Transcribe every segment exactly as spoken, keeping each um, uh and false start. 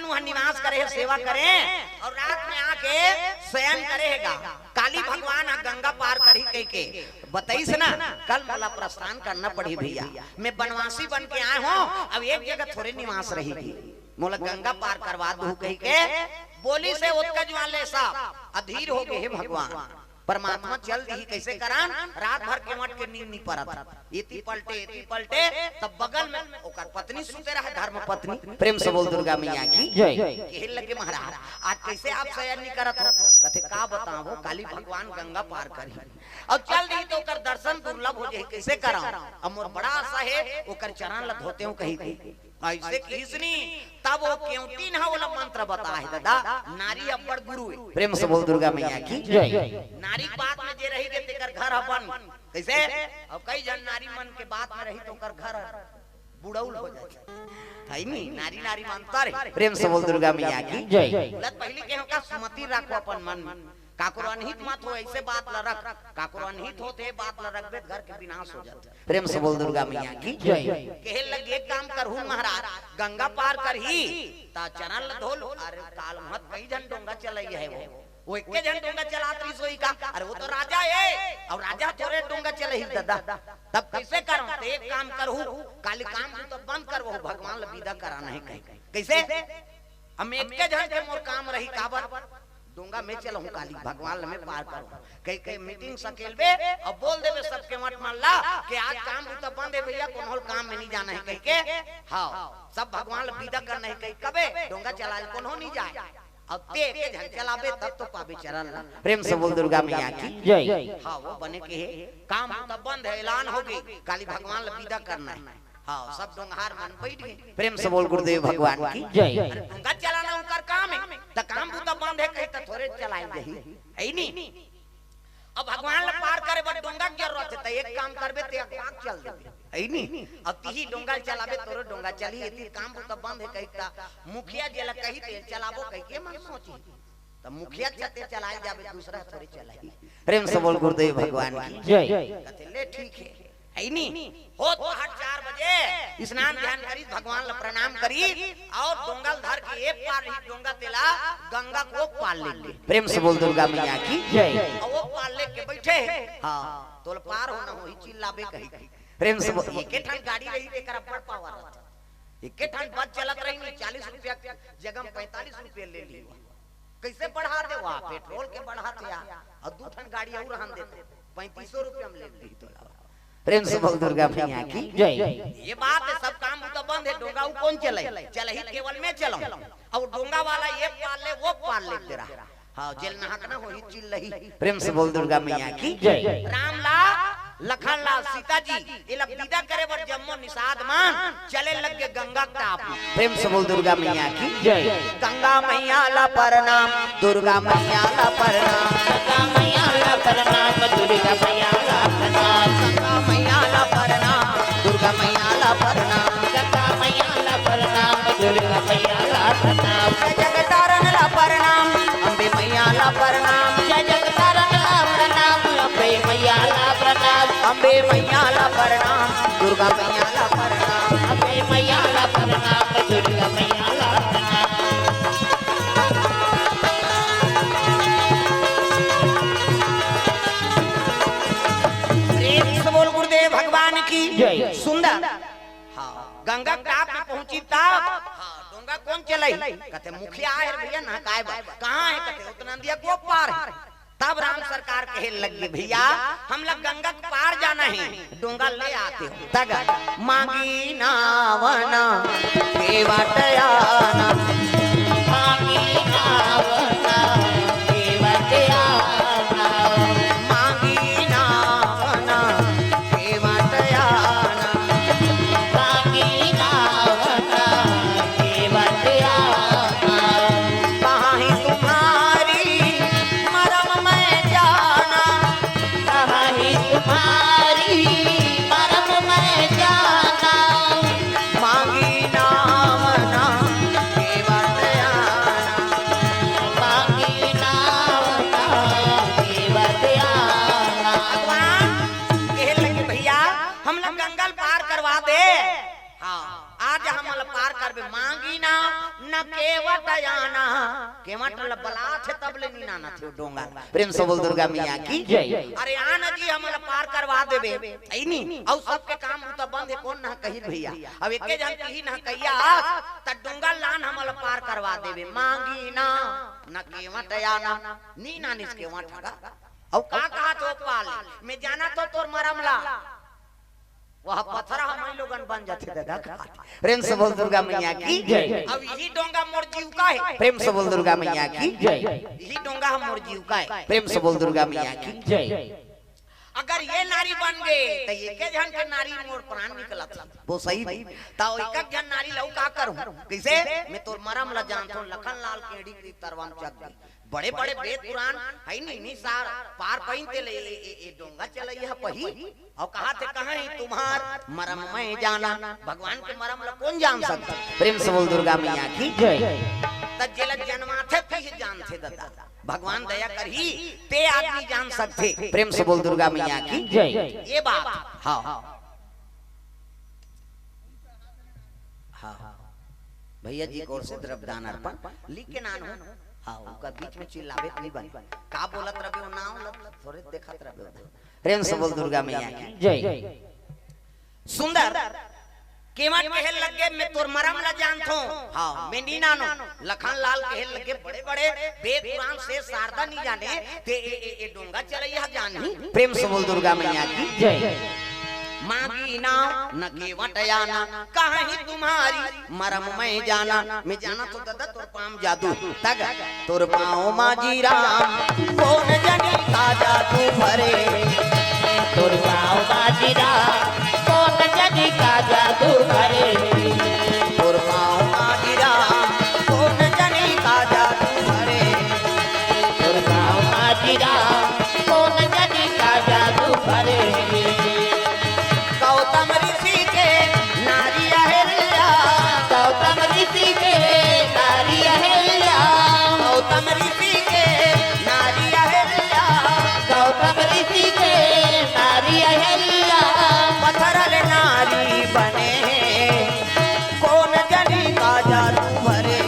वहाँ निवास करे हे, सेवा करे, अउ रात में आके शयन करे हे गा। काली भगवान ह गंगा पार करही कहिके बतइस ना, कल मोला प्रस्थान करना पड़ही भइया, मैं बनवासी बन के आए हों, अब एक जगह थोरे निवास रही जी, मोला गंगा पार करवा दू कहिके बोलिस हे। ओतका जुवार ले सब अधीर हो गे हे भगवान। परमात्मा चल दिही, कइसे करन? रात भर केवट के नींद नी परत। एती पलटे, एती पलटे, तब बगल में ओकर पत्नी सुते रहे, धर्म पत्नी। प्रेम से बोल दुर्गा मैया की जय। कहे लगे, महाराज, आज कइसे आप शयन नी करत हो? कथे, का बतावं, काली भगवान गंगा पार करही अउ चल दिही त ओकर दर्शन दुर्लभ हो जाही, कइसे करंव? अब मोर बड़ा आशा हे, ओकर चरण ल धोतेंव कहिके। अइसे किहिस नी, तब ओ केवटिन ह ओला मंत्र बताए हे, दादा, नारी अब्बड़ गुरु हे। प्रेम से बोल दुर्गा मैया की जय। नारी के बात में जे रही गे तेकर घर ह बन। कइसे? अब कई झन नारी मन के बात में रही त ओकर घर ह बुड़उल हो जाथे। हइ नी, नारी नारी में अंतर हे। प्रेम से बोल दुर्गा मैया की जय। बोलत पहिली के हो का, सुमति राखो अपन मन में। काकरो अनहित मत हो, अइसे बात ल रख। काकरो अनहित होथे, बात ल रखबे त घर के विनाश हो जाथे। प्रेम से बोल दुर्गा मैया की जय। कहे लगे, एक काम करहूँ महाराज, गंगा पार करही त चरण ल धो लूँ। अरे काल महत कई झन डोंगा चलइया हे वो, वो एके झन डोंगा चलात रहिस होही का? अरे वो तो राजा हे, अउ राजा थोरे डोंगा चलही दादा। तब कइसे करंव? त एक काम करहूँ, काली काम तू तो बंद करवहूँ, भगवान ल विदा कराना हे कहिके। कइसे? हम एके झन के मोर काम रही, काबर? डोंगा में चलहूँ काली, भगवान ल में पार करहूँ कहिके मीटिंग सकेलबे अउ बोल देबे सब केवट मन ला कि आज काम बुता बंद हे भइया, कोनो ल काम में नी जाना हे कहिके। हाँ, सब भगवान ल विदा करना हे कहिके कबे डोंगा चलाए ल कोनो नी जाए। अउ ते एके झन चलाबे तब तो पाबे चरण ला। प्रेम से बोल दुर्गा मैया की जय। हाँ, वो बने कहे, काम बुता बंद हे, ऐलान हो गे, काली भगवान ल विदा करना हे। हाँ, सब डोंगहार मन बइठ गे। प्रेम से बोल गुरुदेव भगवान की जय। अरे डोंगा चलाना उनकर काम हे, त काम बुता बंद हे कही त थोरे चलाए जाही, हइ नी? अब भगवान ल पार करे बर डोंगा के जरूरत हे, त एक काम करबे, ते अगवा के चल देबे, हइ नी? अब तिही डोंगा ल चलाबे, तोरो डोंगा चलही, एती काम बुता बंद हे कही त मुखिया जेला कही ते चलाबो कहिके मन सोचही। त मुखिया चते चलाए जाबे, दूसरा थोरे चलाही। प्रेम से बोल गुरुदेव भगवान की जय। कथे, ले ठीक हे, हइ नी? होत पहाट चार बजे स्नान ध्यान करिस, भगवान ल प्रणाम करिस अउ डोंगा ल धर के ए पार ही डोंगा तेला गंगा के ओ पार ले गे। प्रेम से बोल दुर्गा मैया की जय। अउ ओ पार लेके बइठे हे। हाँ, तोला पार होना होही, चिल्लाबे कही। प्रेम से बोल, एके ठन गाड़ी रही, तेकर अब्बड़ पावर रहिथे। एके ठन बस चलत रही नी, चालीस रुपया के जगह में पैंतालीस रुपया ले ली। कइसे बढ़ा दे? वहाँ पेट्रोल के बढ़ाथे यार, अउ दू ठन गाड़ी अउ रहन देथे, पैंतीसो रुपया में ले ली तोला। प्रेम से बोल दुर्गा मैया की जय। ये बात हे, सब काम बुता बंद हे, डोंगा उ कोन चलही? चलही केवल में चलहूँ, अउ डोंगा वाला ये पार ले, वो पार ले तेरा। हाँ, जेल नहाकना होही चिल्लही। प्रेम से बोल दुर्गा मैया की जय। राम ला, लखन ला, सीता जी, एला विदा करे बर जम्मो निषाद मन चले लग गे गंगा के टाप। प्रेम से बोल दुर्गा मैया की जय। गंगा मैया ला प्रणाम, दुर्गा मैया ला प्रणाम। गंगा मैया ला प्रणाम, दुर्गा मैया ला प्रणाम। गंगा मैया ला प्रणाम, दुर्गा मैया ला प्रणाम। गंगा मैया ला प्रणाम, दुर्गा मैया ला प्रणाम। जय जगतारण ला प्रणाम, अम्बे मैया ला प्रणाम। जय जगतारण ला प्रणाम, अम्बे मैया ला प्रणाम। अम्बे मैया ला प्रणाम, दुर्गा मैया ला प्रणाम। अम्बे मैया ला प्रणाम, दुर्गा मैया ला प्रणाम। प्रेम से बोल गुरुदेव भगवान की जय। सुंदर। हाँ, गंगा के टाप में पहुंची तब, हाँ, डोंगा कोन चलही? कथे, मुखिया आए हे भइया नहकाए बर। कहाँ हे? कथे, ओतना नदिया के ओ पार हे। तब राम सरकार कहे लग गे, भइया, हमला गंगा के पार जाना हे, डोंगा ले आते हो। तग मांगी नावना, केवट आना। मांगी नावना, केवट आना। मांगी नावना, केवट आना। मांगी नावना, केवट आना। कहाही तुम्हारी मरम मैं जाना। कहाही तुम्हारी मरम मैं जाना। मांगी नावना, केवट आना, केवट ल बलाथे तब ले नीन आनथे ओ डोंगा। प्रेम से बोल दुर्गा मैया की जय। अरे आना जी, हमला पार करवा देबे, है नी? अउ सबके काम बुता बंद हे, कोन ना कही भैया? अब एके झन कही ना कहिया, त डोंगा लान हमला पार करवा देबे। मांगी ना, न केवट आना, नीन आनिस केवट ह गा। अउ का कहा तो पाल, मैं जाना तो तोर मरम ला। वह पथरा हमई लोगन बन जाथे दादा। प्रेम से बोल दुर्गा मैया की जय। अब यही डोंगा मोर जीव का हे। प्रेम से बोल दुर्गा मैया की जय। यही डोंगा हम मोर जीव का हे। प्रेम से बोल दुर्गा मैया की जय। अगर ये नारी बन गे, त एके झन के नारी मोर प्राण निकलत हे। वो सही नहीं। त एक झन नारी लऊ का करूं? कैसे? मैं तोर मरम ला जानथों, लखन लाल केड़ी के तरवान चक दे। बड़े-बड़े वेद पुराण है नी, नी सार पार पइन तेला ए, ए, ए डोंगा चलइया पही। अउ कहाथे, कहाँ हे तुम्हार मरम मैं जाना। भगवान के मरम ला कोन जान सकथे? प्रेम से बोल दुर्गा मैया की जय। त जेला जनमाथे तिही जानथे दादा। भगवान दया करही, ते आदमी जान सकथे। प्रेम से बोल दुर्गा मैया की जय। ये बात, हाँ। हाँ। भैया जी के ओर से द्रव्यदान अर्पण लिख के नान हो। हाँ, ओकर बीच में चिल्लावे त नहीं बने। का बोलत रहे हो, नाम लत थोरे देखत रहे हो। प्रेम से बोल दुर्गा मैया की जय। सुंदर केवट कहे लगे, मैं तोर मरम ला जानथों। हाँ, मैं नी नानो। लखन लाल कहे लगे, बड़े-बड़े वेद पुराण से शारदा नी जाने, ते ए, ए, ए डोंगा चलइया जानही। प्रेम से बोल दुर्गा मैया की जय। मांगी ना न केवट आना, कहाँ ही तुम्हारी मरम मैं जाना। मैं जाना तो दादा तोर पाँव जादू तक। तोर पाँव मांजी राम, कोन जनी का जादू भरे। तोर पाँव मांजी राम, कोन जनी का जादू भरे। तोर पाँव मांजी राम, कोन जनी का जादू भरे। तोर पाँव मांजी राम, कोन जनी का जादू भरे। गौतम ऋषि के नारी अहिल्या। गौतम ऋषि के नारी अहिल्या। गौतम ऋषि के नारी अहिल्या। गौतम ऋषि के नारी अहिल्या। पथरल नारी बने हे, कोन जनी का जादू भरे।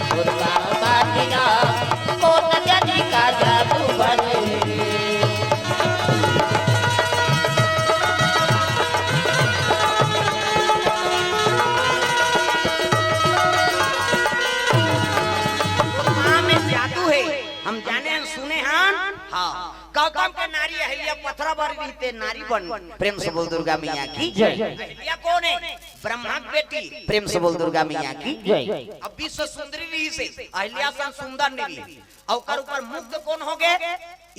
दुर्गा माँ बिना कोन जनी का जादू भरे। माँ में जादू हे, हम जाने हन, सुने हन। हाँ, गौतम के नारी अहिल्या पथरा भर रहिथे, नारी बन। प्रेम से बोल दुर्गा मैया की जय। अहिल्या कोन हे? ब्रह्मा के बेटी। प्रेम से बोल दुर्गा मैया की जय। अब विश्व सुंदरी रहिसे, अहिल्या सन सुंदर नहीं रही। अउ ओकर ऊपर मुग्ध कोन हो गे?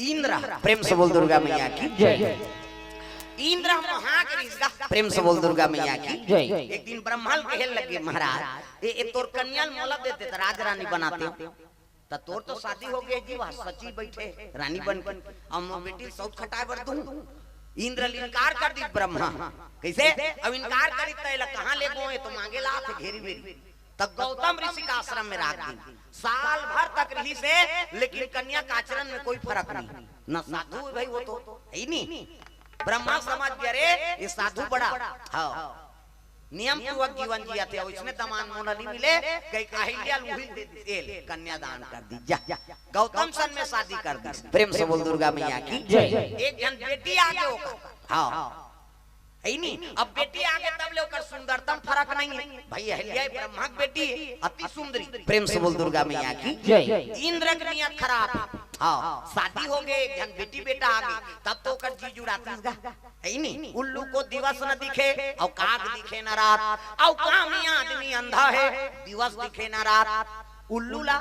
इंद्र। प्रेम से बोल दुर्गा मैया की जय। इंद्र महाग रहिस गा। प्रेम से बोल दुर्गा मैया की जय। एक दिन ब्रह्मा ल कहे लगे, महाराज, ए, ए तोर कन्या ल मोला देते त राज रानी बनाते। त तोर तो शादी हो गे जी, वहाँ सची बइठे रानी बन के, अब मोर बेटी ल सौत खटाए बर दूं। इंद्र ल इनकार कर दिस ब्रह्मा। कैसे? अब इनकार करिस त एला कहाँ लेगों, ए तो मांगे ला आथे घेरी बेरी। त गौतम ऋषि का आश्रम में राख दिन। साल भर तक रहिसे, लेकिन कन्या का आचरण में कोई फरक नहीं। न साधु हे भाई, वो तो हे ही नहीं। ब्रह्मा समझ गे, अरे ये साधु बड़ा, हाँ, नियम पूर्वक जीवन जियाथे, अउ इसने दमांद मोला नहीं मिले, कहिके अहिल्या ल उही ल दे दिस, ए ले, कन्यादान कर दिस, जा। गौतम सन में शादी कर दिस। प्रेम से बोल दुर्गा मैया की जय। एक झन बेटी आ गे ओकर, हाँ, हे नी? अब बेटी आ गे तब ले ओकर सुंदरता म फरक नहीं हे। भाई अहिल्या ब्रह्मा के बेटी हे, अति सुंदरी। प्रेम से बोल दुर्गा मैया की जय। इंद्र के नियत खराब हे। हाँ, शादी हो गे, एक झन बेटी बेटा आ गे, तब तो ओकर जी जुड़ातिस गा। हे नी? उल्लू को दिवस न दिखे, अउ काग दिखे न रात, अउ कामी आदमी अंधा हे, दिवस दिखे न रात। उल्लू ला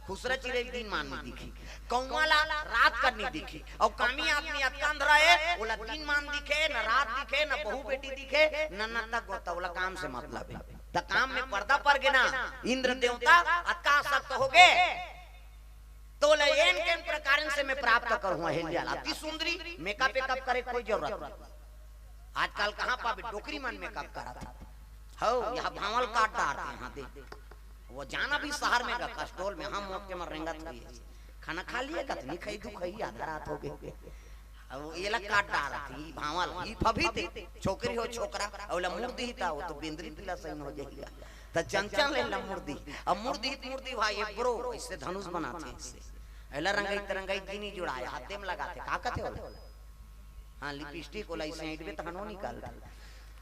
खुसरा चिरई दिन मान में दिखे, कौवा ला रात कन नी दिखे, अउ कामी आदमी अतका अंधरा हे, ओला दिन मान दिखे, न रात दिखे, न बहू बेटी दिखे, न नत्ता गोता, ओला काम से मतलब हे। त काम में पर्दा पर गे ना, इंद्र देवता अतका आसक्त हो गे, तोला एन केन प्रकारन से मैं प्राप्त करहूं अहिल्या ला। अति सुंदरी, मेकअप वेकअप करे कोई जरूरत नहीं। आजकल कहाँ पाबे, डोकरी मन मेकअप करत हे। हौ, यहाँ भांवल काट डारथे, यहाँ दे। वो जाना भी शहर में गा, कस्टोल में, हम मोट के मर रेंगत हुई। खाना खा लिए गा, त नहीं खाई, दुख है, आधा रात हो गई। अब वो एला काट डारत हे, ई भांवल, ई फभी ते, छोकरी हो छोकरा, अउ ओला मुड़ दिही ता, वो तो बेंदरी पिला सही हो जाएगा। त चंचल ले ला मुर्दी। अब मुर्दी त मुर्दी भाई, ये ब्रो, इससे धनुष बनाथे, इससे। एला रंगई त रंगई जी नी जुड़ाय, हाथे में लगाथे, का कथे ओला? हाँ, लिपस्टिक ओला इसे ऐंठबे त हनो निकल।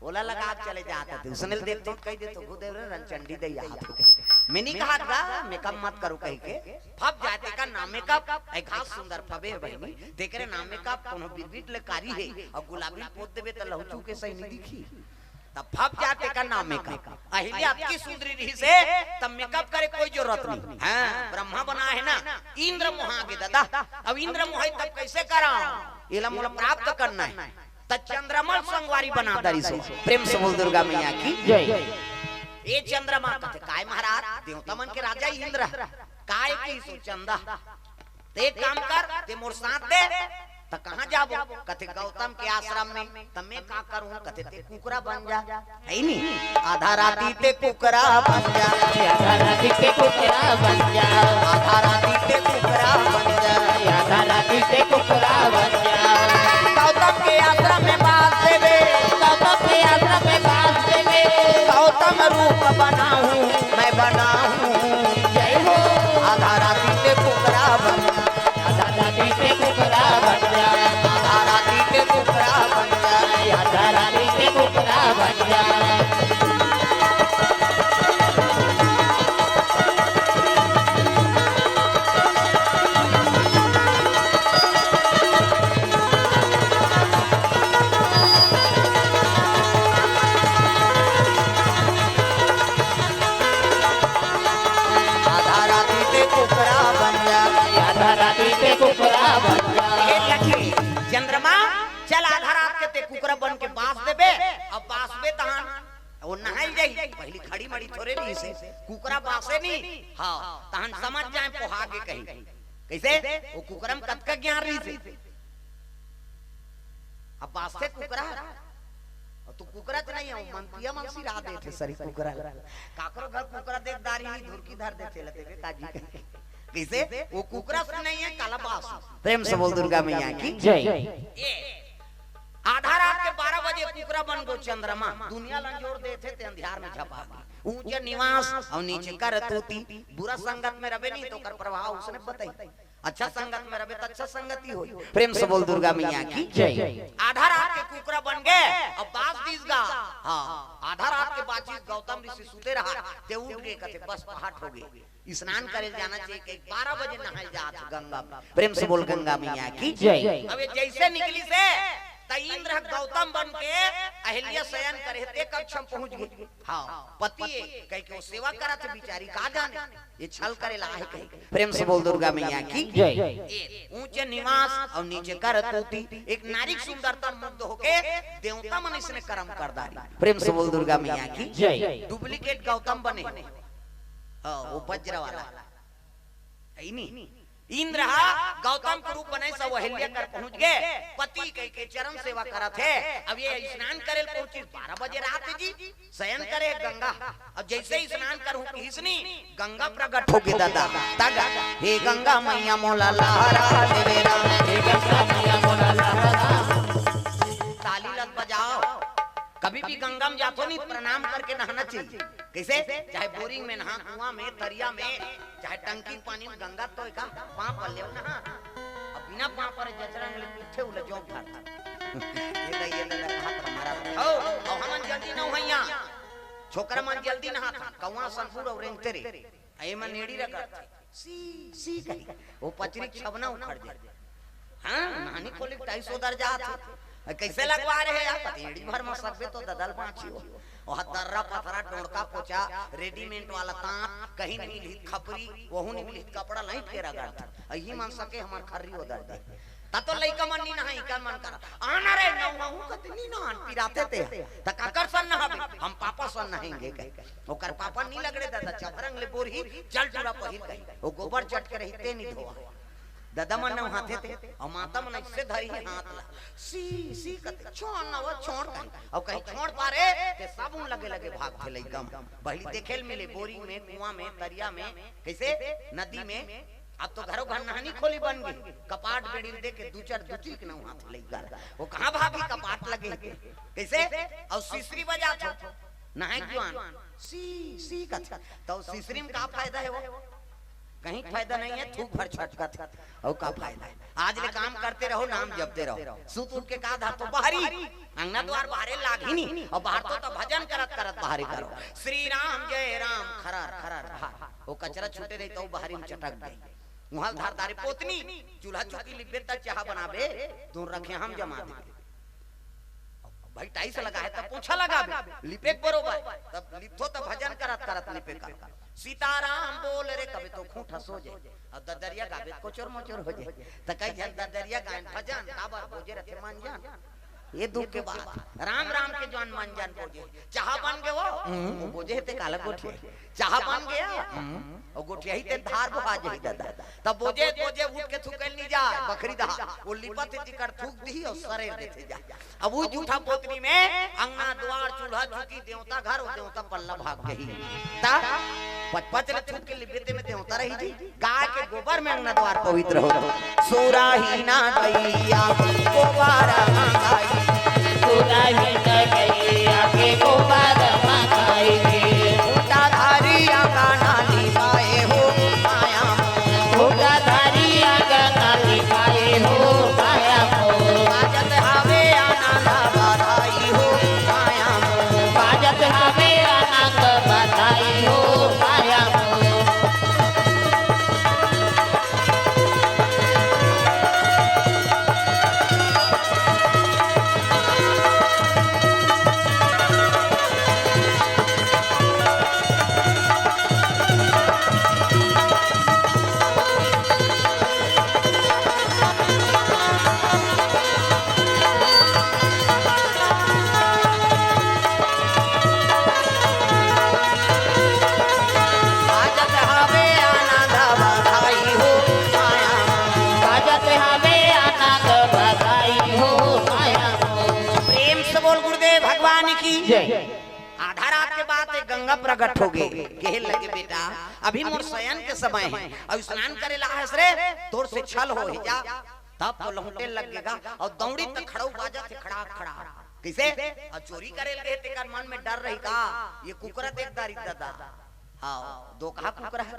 ओला लगा के चले जात हे। उसने ल देखथों त कहि देथों, "गुरुदेव रे, रंगचंडी दे यहाँ पे।" मैं नी कहा गा, मेकअप मत करो कहि के। फप जाय तेकर नाम मेकअप, ए घास सुंदर फबे हे बहिनी, तेकरे नाम मेकअप, कोनो बिरबिट ले कारी हे, अउ गुलाबी पोत देबे त लहुचू के सही नी दिखी। त फप जाय तेकर नाम मेकअप। अहिल्या अतकी सुंदरी रहिसे, त मेकअप करे कोई जरूरत नहीं। हाँ, ब्रह्मा बनाय हे ना, इंद्र मोहा गे ददा। अब इंद्र मोहाय तब कइसे करांव? एला मोला प्राप्त करना हे। त चंद्रमा ल संगवारी बना डारिस। प्रेम से बोल दुर्गा मैया की जय। ए चंद्रमा कथे, "काय महाराज, देवता मन के राजा इंद्र, काय कहिस ओ चंदा? ते एक काम कर, ते मोर साथ दे।" त कहाँ जाबो? कथे, "गौतम के आश्रम में।" त मैं का करूँ? कथे, "ते कुकरा बन जा।" हे नी? आधा राती ते कुकरा बन जा। आधा राती ते कुकरा बन जा। आधा राती ते कुकरा बन जा। आधा राती ते कुकरा बन जा। गौतम के आश्रम में बास देबे। गौतम के आश्रम में बास देबे। गौतम रूप बनाहूँ, मैं बनाहूँ। जय हो। आधा राती ते कुकरा बन जा। आधा राती ते कुकरा बन जा। आधा राती ते कुकरा बन जा। आधा राती ते कुकरा बन जा। आधा राती ते कुकरा बन जा। आधा राती ते कुकरा बन जा। ए लखी, चंद्रमा, चल आधा रात के ते कुकरा बन के बास देबे। अब बासबे तहन ओ नहाय जाही, पहिली खड़ी मड़ी थोरे रहिसे, कुकरा बासे नी। हाँ, तहन समझ जाय पोहा गे कहि। कइसे? ओ कुकरा म कतका ज्ञान रहिसे। अब बासथे कुकरा, अउ तू कुकरा त नहीं हे, मंतिया मन सिरा देथे सरी कुकरा ल। काकरो घर कुकरा देख डारिही, धुरकी धर देथे ल, तेबे काजी कहि। कइसे? ओ कुकरा से नहीं हे, काला बास। प्रेम से बोल दुर्गा मैया की जय। ए, आधा रात के बारह बजे कुकरा बन गो चंद्रमा, दुनिया ल अंजोर देथे ते अंधियार में झपा गे। ऊंचे निवास अउ नीचे करतूती, बुरा संगत में रबे नी त ओकर प्रभाव उसने बताही। अच्छा संगत में रबे त अच्छा संगति होही। प्रेम से बोल दुर्गा मैया की जय। आधा रात के कुकरा बन गे, अब बास दिस गा। हाँ, आधा रात के बाचिस, गौतम ऋषि सुते रहा, ते उठ गे, कथे, "बस पहाट हो गे, स्नान करे जाना चाहिए।" कहि बारह बजे नहाय जात गंगा में। प्रेम से बोल गंगा मैया की जय। अब ये जइसे निकलिसे, त इंद्र ह गौतम बन के अहिल्या शयन करे ते कक्ष में पहुंच गे। हाँ, पति ए कहि के ओ सेवा करत हे बिचारी, का जाने ये छल करे ला आहे कहि। प्रेम से बोल दुर्गा मैया की जय। ए, ऊंचे निवास अउ नीचे करतूती, एक नारी के सुंदरता मुग्ध होके देवता मन इसने करम कर डारी। प्रेम से बोल दुर्गा मैया की जय। डुप्लीकेट गौतम बने। हाँ, ओ बज्र वाला। हे नी? इंद्र हा गौतम के रूप बनाइस अउ अहिल्या कर पहुंच गे, पति कहि के चरण सेवा करत हे। अब ये स्नान करे ल पहुंचिस, बारह बजे रात जी, शयन करे गंगा। अब जइसे ही स्नान करहूं कहिस नी, गंगा प्रकट हो गे ददा। तग, "हे गंगा मैया मोला लहरा देवे राम, हे गंगा मैया मोला लहरा।" ताली ल बजाव। कभी भी गंगा में जाथो नी, प्रणाम करके नहाना चाहिए। कइसे? चाहे बोरिंग में नहा, कुआं में, तरिया में, चाहे टंकी के पानी में, गंगा तो एका पांव पर ले नहा। अब बिना पांव पर जचरा ले पीछे उले जोंक धर। ये ले, ये ले, ले, हाथ हमारा। हो, अब हमन जल्दी नहइया। छोकरा मन जल्दी नहात हन, कौआ, संकुर अउ रेंगते रे। ए मन एड़ी रगड़थे। सी, सी कही। ओ पचरी छबना उखड़ जाय। हाँ, नहानी खोली के टाइस ओदर जात हे। कइसे लगवा रहे यार? पति एड़ी भर म सकबे तो ददल पाछी हो। ओह दर्रा पथरा, डोड़का पोचा, रेडीमेड वाला तांत, कहीं नहीं मिलही त खपरी, ओहू नहीं मिलही त कपड़ा लइट के रगड़त। अही मन सके हमर खर्री ओदर दे। त तो लइका मन नी नहाय, इकर मन करा। आना रे, नहाहूं कते नी नहान, पिराथे ते। त काकर सन नहाबे? हम पापा सन नहाएंगे कहे। ओकर पापा नी लगड़े ददा, चभरंग ले बोरही, चल टूरा पहिर कही। ओ गोबर चट के रही, ते नी धोवा। ददा मन नहाथे ते, अउ माता मन अइसे धरही हाथ ला। सी, सी कथे, "छोड़ ना वो, छोड़," कही। अउ कहीं छोड़ पारे, ते साबुन लगे लगे भागथे लइका मन। पहिली देखे ल मिले, बोरिंग में, कुआं में, तरिया में, कइसे? नदी में। अब तो घरो घर नहानी खोली बन गे। कपाट बेड़ी ल दे के दू चार दूची के नहाथे लइका। ओ कहाँ भागही, कपाट लगे हे ते। कइसे? अउ सिसरी बजाथो। नहाय के जुआन, सी सी कथे। तो सिसरी में का फायदा हे वो? कहीं फायदा नहीं हे, थूक भर छटकत हे। अउ का फायदा हे? आज ले काम करते रहो, नाम जपते रहो। सुत उठ के का धातो? बाहरी। अंगना द्वार बाहरे लागही नहीं। अउ बाहर तो, तो भजन करत करत बाहरे करो। श्री राम जय राम, खरर खरर बाहर। वो कचरा छूटे रही तो बाहरी में चटक गई। उहाँ धारदारी पोतनी, चूल्हा चौकी लिपबे त चाहा बनाबे, दूर रखे हम जमा दे। भाई टाइल्स लगा हे, तब पोछा लगाबे, लिपे के बरोबर, तब लिपथो, तब भजन करत करत लिपे कर। सीताराम बोल रे, कबे तो खूंट हंसो जाए। अब ददरिया गाबे, कोचर मोचर हो जाए। त कई झन ददरिया गायन भजन, काबर बोजे रथे मंजन। ये दुख के बात। राम राम के जवान मंजन बोजे। चाहा बन गए वो, हम्म। वो बोजे हे ते काला गोठिया। चाहा बन गया, हम्म। वो गोठिया ही ते धार बुहा जाही दादा। तब बोजे, बोजे उठ के थूकल नहीं जाए, बखरी दहा। वो लिपत हे तिकर थूक दिही अउ सरेर देथे जाए। अब वो जूठा पोतनी में अंगना द्वार चूल्हा चुकी देवता घर, वो देवता पल्ला भाग गई। ता पच पच ले थूक के लिपे ते में देवता रही जी। गाय के गोबर में अंगना द्वार पवित्र हो। सुराही ना गैया गोबर मंगाई। सुराही ना गैया के गोबर मंगाई के। खूंटा धारी अंगना लिपाए हो माया मोर। खूंटा धारी अंगना लिपाए हो माया मोर। बाजत हवे आनंद बधाई हो माया मोर। बाजत हवे आनंद बधाई हो माया मोर। बाजत हवे आनंद बधाई हो माया मोर। बाजत हवे आनंद बधाई हो माया मोर। प्रेम से बोल गुरुदेव भगवान की जय। आधा रात के बाद एक गंगा प्रकट हो गए, कहे लगे, "बेटा, अभी मोर शयन के समय हे, अउ स्नान करे ला हस रे, तोर से छल होही जा।" तब तो लहुटे लगेगा, अउ दौड़ी त खड़ऊ बाजत हे, खड़ा खड़ा। कइसे? अउ चोरी करे लगे, तेकर मन में डर रही का, ये कुकरा देख दारी दादा। हाँ, दोकहा कुकरा हे।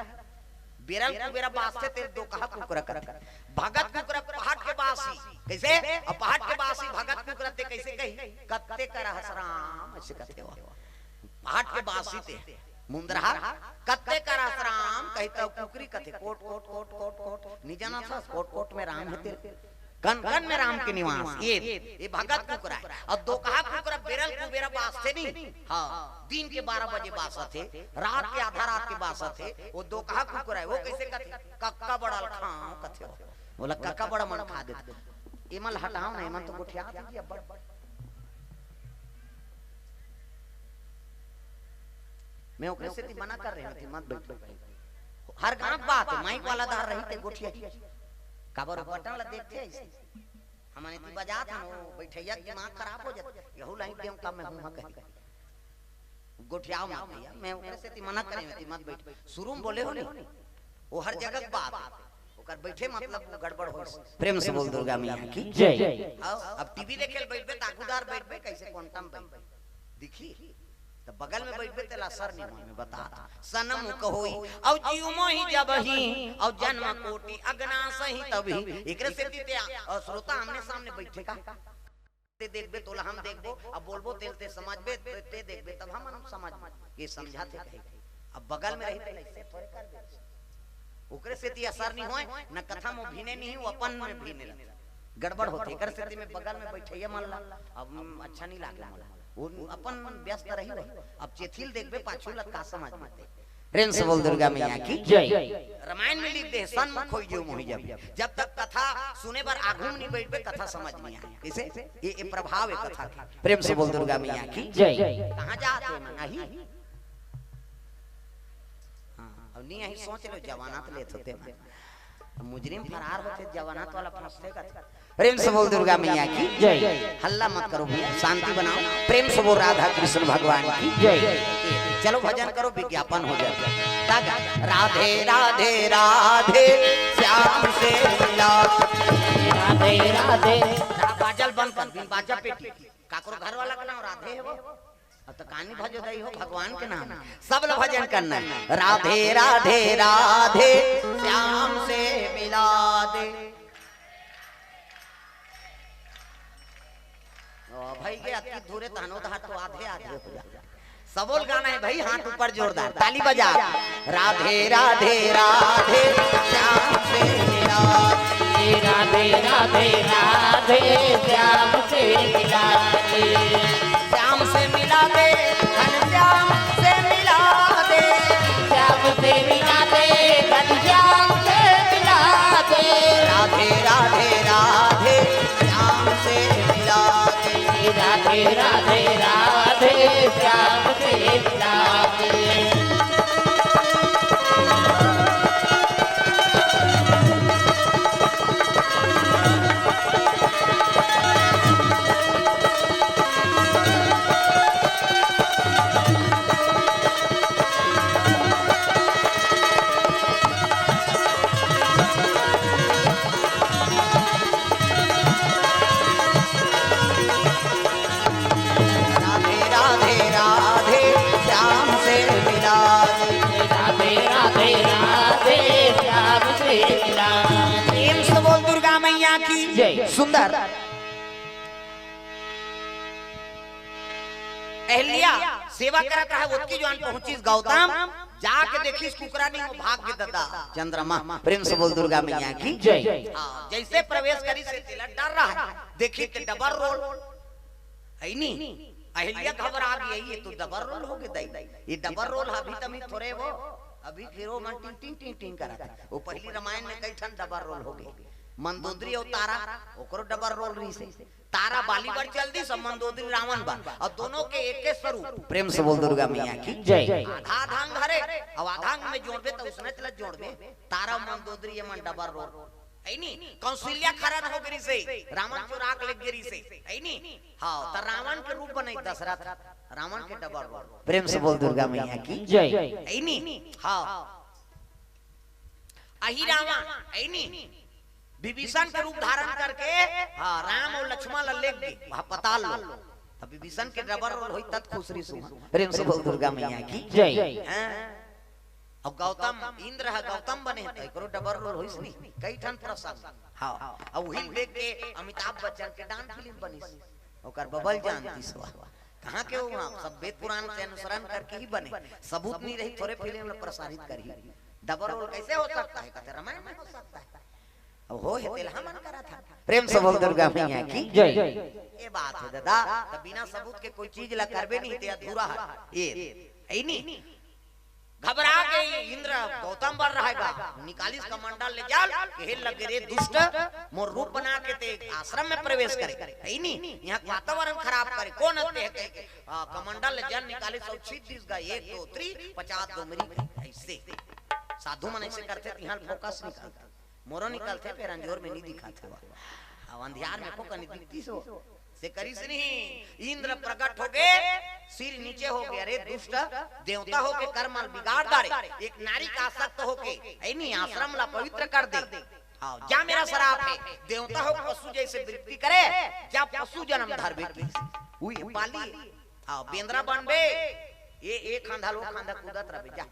बेरल कुबेरा बासथे ते दोकहा कुकरा कथे। भगत कुकरा पहाट के बासी। कइसे? अउ पहाट के बासी भगत कुकरा ते कइसे कही? "कत्ते करा हस राम?" अइसे कथे वो। पहाट के बासी ते मुंदरहा, "कत्ते करा हस राम?" कही त कुकरी कथे, "कोट, कोट, कोट, कोट, कोट।" नी जानत हस, कोट, कोट में राम हे तेरे। कन कन में राम के निवास। ये, ये भगत कुकरा हे। अउ दोकहा कुकरा बेरल कुबेरा बासथे नहीं। हाँ, दिन के बारह बजे बासथे, रात के आधा रात के बासथे। वो दोकहा कुकरा हे, वो कइसे कथे? "कक्का बड़ा ल खाओ," कथे वो। बोला, "कक्का बड़ा मन खा देथे।" एमन ल हटाओ ना, एमन तो गोठिया देथे अब्बड़। मैं ओकरे सेती मना कर रहे हों, मत बैठो। हर गांव बात हे, माइक वाला धार रही ते गोठिया। काबर बटन ला देखथे अइसे। हमन एती बजात हन, वो बैठइया के दिमाग खराब हो जाथे। यहू लाइन देंव का मैं हूँ कही। गोठियाओ मत भैया, मैं ओकरे सेती मना करे हों, मत बैठ। शुरू में बोले हो नहीं, वो हर जगह के बात हे। ओकर बैठे मतलब वो गड़बड़ हो। प्रेम से बोल दुर्गा मैया की जय। आओ, अब टीवी देखे ल बैठबे, ताकूदार बैठबे, कइसे क्वांटम बैठबे, दिखी? त बगल में बैठबे, तेला असर नहीं होय, मैं बतात हूँ। सनमुख होई, अउ जीव मोहि जब ही, अउ जन्म कोटि अगना सही तब ही। एकरे सेती ते, अ, श्रोता आमने सामने बैठे का? ते देखबे, तोला हम देखबो, अब बोलबो, तेल ते समझबे, ते, ते देखबे, तब हम समझ के समझाथे कहे। अब बगल में रही, ते ऐसे थोड़े कर दे। ओकरे सेती असर नहीं होय, न कथा में भिने नहीं, वो अपन में भिने रहथे। गड़बड़ होथे। एकर सेती में बगल में बैठइया मन ला अब अच्छा नहीं लागे मोला। वो अपन व्यस्त रही रही। अब चेथिल देखबे पाछू ला का समझ में आथे। प्रेम से बोल दुर्गा मैया की जय। रामायण में लिख दे, "सनमुख होई जीव मोहि जब।" जब तक कथा सुने बर आगू में नहीं बैठबे, कथा समझ नहीं आए। कइसे? ये, ये प्रभाव हे कथा के। प्रेम से बोल दुर्गा मैया की जय। कहाँ जात हे मन? नहीं। हाँ, अब नहीं, यही सोच लो, जमानत लेत होते मन। मुजरिम फरार होथे, जमानत वाला फंसथे कथे। प्रेम से बोल दुर्गा मैया की जय। हल्ला मत करो भैया, शांति बनाओ। प्रेम से बोल राधा कृष्ण भगवान की जय। चलो भजन करो, विज्ञापन हो जाए। तागा, राधे राधे राधे श्याम से मिला। राधे राधे। रा-, बाजल बंद कर, बिन बाजा पेटी। काकरो घर वाला का नाम राधे हे वो? अब तो कानी भजो दई हो, भगवान के नाम। सब ल भजन करना है। राधे राधे राधे, श्याम से मिला दे। ओ भाई के अतकी धुरे तहनो धार तो आधे आधे हो जा। सबोल गाना है भाई, हाथ ऊपर जोरदार, ताली बजा। राधे राधे राधे, श्याम से मिला दे। राधे राधे राधे, श्याम से मिला दे। श्याम से मिला दे, घनश्याम से मिला दे। श्याम से मिला दे, घनश्याम से मिला दे। राधे राधे राधे, श्याम से मिला दे। राधे राधे राधे, श्याम से मिला दे। राधे राधे राधे, श्याम से मिला दे। राधे राधे राधे, श्याम से मिला दे। प्रेम से बोल दुर्गा मैया की जय। सुंदर। अहिल्या सेवा करत रहे, ओतकी जुवान पहुंचिस गौतम, जाके देखिस कुकरा नहीं हो, भाग गे ददा चंद्रमा। प्रेम से बोल दुर्गा मैया की जय। हाँ, जैसे प्रवेश करिस तेला डर रहा, देखिस त डबल रोल है नी। अहिल्या घबरा गई, ये तो डबल रोल हो गे दई, ये डबल रोल अभी तमी थोरे वो, अभी फिर वो मन टिंग टिंग टिंग टिंग करत हे। वो पहली रामायण में कई ठन डबल रोल हो गे, मंदोदरी अउ तारा, ओकरो डबल रोल रहिसे। तारा बाली बर चल दिस, अउ मंदोदरी रावण बर, अउ दोनों के एके स्वरूप। प्रेम से बोल दुर्गा मैया की जय। आधा आधा अंग हरे, अउ आधा अंग में जोड़बे त उसने चलत जोड़बे। तारा मंदोदरी ये मन डबल रोल, है नी? कौशल्या खरन हो गिरिसे, रावण चोरा के ले गिरिसे, है नी? हाँ, त रावण के रूप बनई दशरथ, रावण के डबल रोल। प्रेम से बोल दुर्गा मैया की जय। है नी? हाँ। अही रावण, है नी? विभीषण के रूप धारण करके, हाँ, राम अउ लक्ष्मण ला लेग गे, वहाँ पताल लोक। अब विभीषण के डबल रोल होई तत खुश रहिस उहाँ। प्रेम से बोल दुर्गा मैया की जय। हाँ। अउ गौतम, इंद्र ह गौतम बने, त एकरो डबल रोल होइस नी, कई ठन प्रसंग। हाँ, अउ उही ल देख के अमिताभ बच्चन के डांस फिल्म बनिस, ओकर बबल जानती सवा। कहाँ के हो वहाँ? सब वेद पुराण के अनुसरण करके ही बने। सबूत नहीं रही, थोरे फिल्म ला प्रसारित करही। डबल रोल कैसे हो सकता है? कहते रामायण में हो सकता है। अब हो हे तेला हमन करा था। प्रेम से बोल दुर्गा मैया की जय। ये बात है दादा, त बिना सबूत के कोई चीज ला करबे नहीं ते अधूरा है। ये है नी। घबरा के इंद्र गौतम बर रहेगा, निकालिस कमंडल ले जल, कहे लगे रे दुष्ट, मोर रूप बना के ते आश्रम में प्रवेश करे, है नी, यहाँ वातावरण खराब करे, कौन अते है कहे, आ, कमंडल ले जल निकालिस अउ छीट दिस गा, एक दो तीन, पचास दो मेरी, ऐसे साधु मन ऐसे करथे, तिहां फोकस निकलथे, मोरो निकलथे, फेर अंजोर में नहीं दिखाथे। अब अंधियार में फोकस नहीं दिखती सो, से करिस नहीं, इंद्र प्रकट हो गे, सिर नीचे हो गे, अरे दुष्ट, देवता हो के कर्म ल बिगाड़ डारे, एक नारी का आसक्त हो के, है नी, आश्रम ला पवित्र कर दे। हाँ, जा मेरा श्राप है, देवता हो पशु जैसे वृत्ति करे, जा पशु जन्म धरबे की। उही पाली, हाँ, बेंदरा बनबे, ये एक खांधा लो खांधा कूदत रहबे, जा।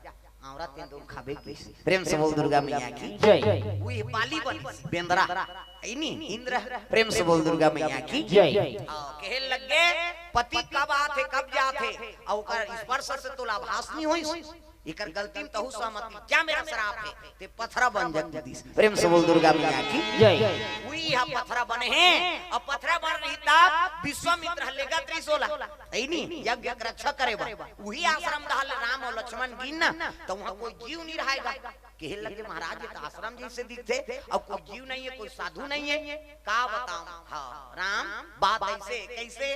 औरत तेंदूर खाबे कइसे। प्रेम से बोल दुर्गा मैया की जय। उही पाली बनिस बेंदरा, है नी, इंद्र। प्रेम से बोल दुर्गा मैया की जय। हाँ, कहे लगे, पति कब आथे, कब जाथे, अउ ओकर स्पर्श से तोला आभास नहीं होइस, एकर गलती में तहू सहमति, जा मेरा श्राप है, ते पथरा बन जा तू दिस। प्रेम से बोल दुर्गा मैया की जय। उही ह पथरा बने हे, अउ पथरा बन रही तब विश्वामित्र ह लेगत रहिस ओला, है नी, यज्ञ के रक्षा करे बर। उही आश्रम डहर ले राम अउ लक्ष्मण गिन ना, त उहाँ कोई जीव नहीं रहेगा। कहे लगे महाराज, ये तो आश्रम जैसे दिखथे, अउ कोई जीव नहीं है, कोई साधु नहीं है, का बताऊं? हाँ, राम, बात ऐसे, कैसे?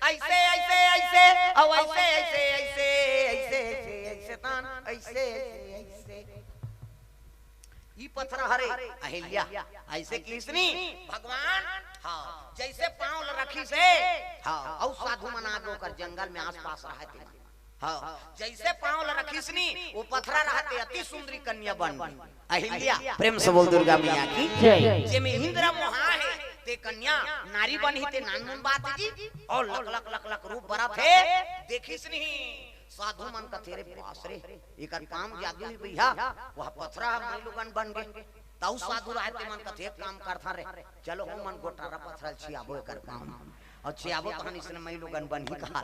ऐसे, ऐसे, ऐसे, अउ ऐसे, ऐसे, ऐसे, ऐसे, ऐसे, ऐसे, तान, ऐसे, ऐसे, ऐसे। ई पथरा हरे, अहिल्या, ऐसे किसनी? भगवान, हाँ, जैसे पाँव ल रखिस हे, हाँ, अउ साधु मन आगे ओकर जंगल में आसपास रहते। हाँ, जैसे पाँव ल रखिस नी, वो पथरा रहते अति सुंदरी कन्या बन गई। अहिल्या, प्रेम से बोल दुर्गा मैया की जय। जेमे इंद्र मोहा है, ते कन्या नारी बनही ते नानमुन बात जी। अउ लक लक लक लक रूप बरत हे, देखिस नहीं। साधु मन कथे, "रे बास रे, एकर पाँव जादू ही भैया, वह पथरा ह माईलोगन बन गे।" तउ साधु राय ते मन कथे, "एक काम करथन रे, चलो हमन गोटारा पथरा ल छियाबो एकर पाँव म। अउ छियाबो तहन इसने माईलोगन बनही," कहा।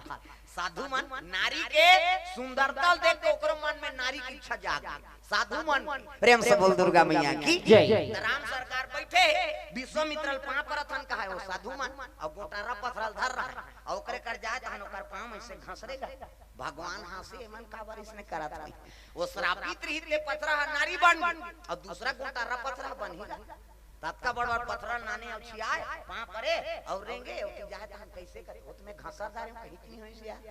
साधु मन नारी के सुंदरता ल देख के ओकरो मन में नारी की इच्छा जाग गे। साधु मन, प्रेम से बोल दुर्गा मैया की जय। त राम सरकार बइठे हे, विश्वामित्र ल पाँव परत हन कहा हे, ओ साधु मन, अउ गोटारा पथरा ल धर रहा हे, अउ ओकरे कर जाय तहन ओकर पाँव म अइसे घसरे गा। भगवान हाँसे, "एमन काबर इसने करत हे?" ओ श्रापित रहित ले पथरा ह नारी बन गे, अउ दूसरा गोटारा पथरा ह बनही गा। ततका बड़ बड़ पथरा ल नाने अउ छियाय, पाँव परे अउ रेंगे, अउ कि जाय तहन कइसे करे? ओ त में घसर डारे हँव, कहीं नहीं होइस यार।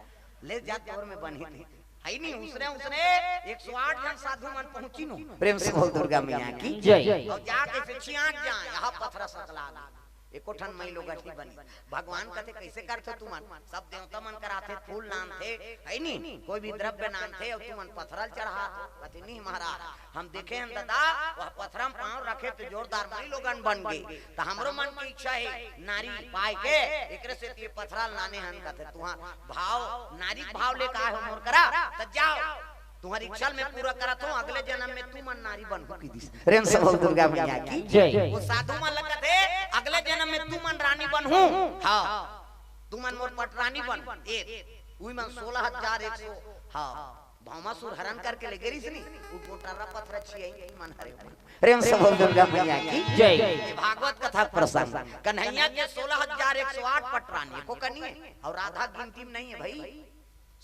ले जा तोर में बनही ते। हइ नहीं, उसने, उसने एक सौ आठ झन साधु मन पहुँचिन हो। प्रेम से बोल दुर्गा मैया की जय। अउ जाके से छियाक जाय, यहाँ पथरा सकला गे। एको ठन माईलोगन नइ बने। भगवान कथे, "कइसे करथो तुमन?" सब देवता मन कर आथे, फूल नानथे, हइ नहीं, कोई भी द्रव्य नानथे, अउ तुमन पथरा ल चढ़ाथो। कथे, "नहीं महाराज, हम देखे हन ददा, वह पथरा म पाँव रखे त जोरदार माईलोगन बन गे, त हमरो मन के इच्छा हे नारी पाय के, एकरे सेती ए पथरा ल नाने हन।" कथे, "तुँहर भाव, नारी के भाव लेके आय हो मोर करा, त जाव, तुँहर इच्छा ल मैं पूरा करत हँव, अगले जनम में तुमन नारी बनहू," कहि दिस। प्रेम से बोल दुर्गा मैया की जय। ओ साधु मन ल कथे, "अगले जनम में तुमन रानी बनहू।" हाँ, तुमन मोर पटरानी बन। ए, उही मन सोलह हजार एक सौ, हाँ, भौमासुर हरण करके ले गे रिहिस नी, ओ गोटारा पथरा छियाइन मन हरे मन। प्रेम से बोल दुर्गा मैया की जय। ये भागवत कथा प्रसंग, कन्हैया के सोलह हजार एक सौ आठ पटरानी, एको कनी हे, अउ राधा गिनती में नहीं हे भई।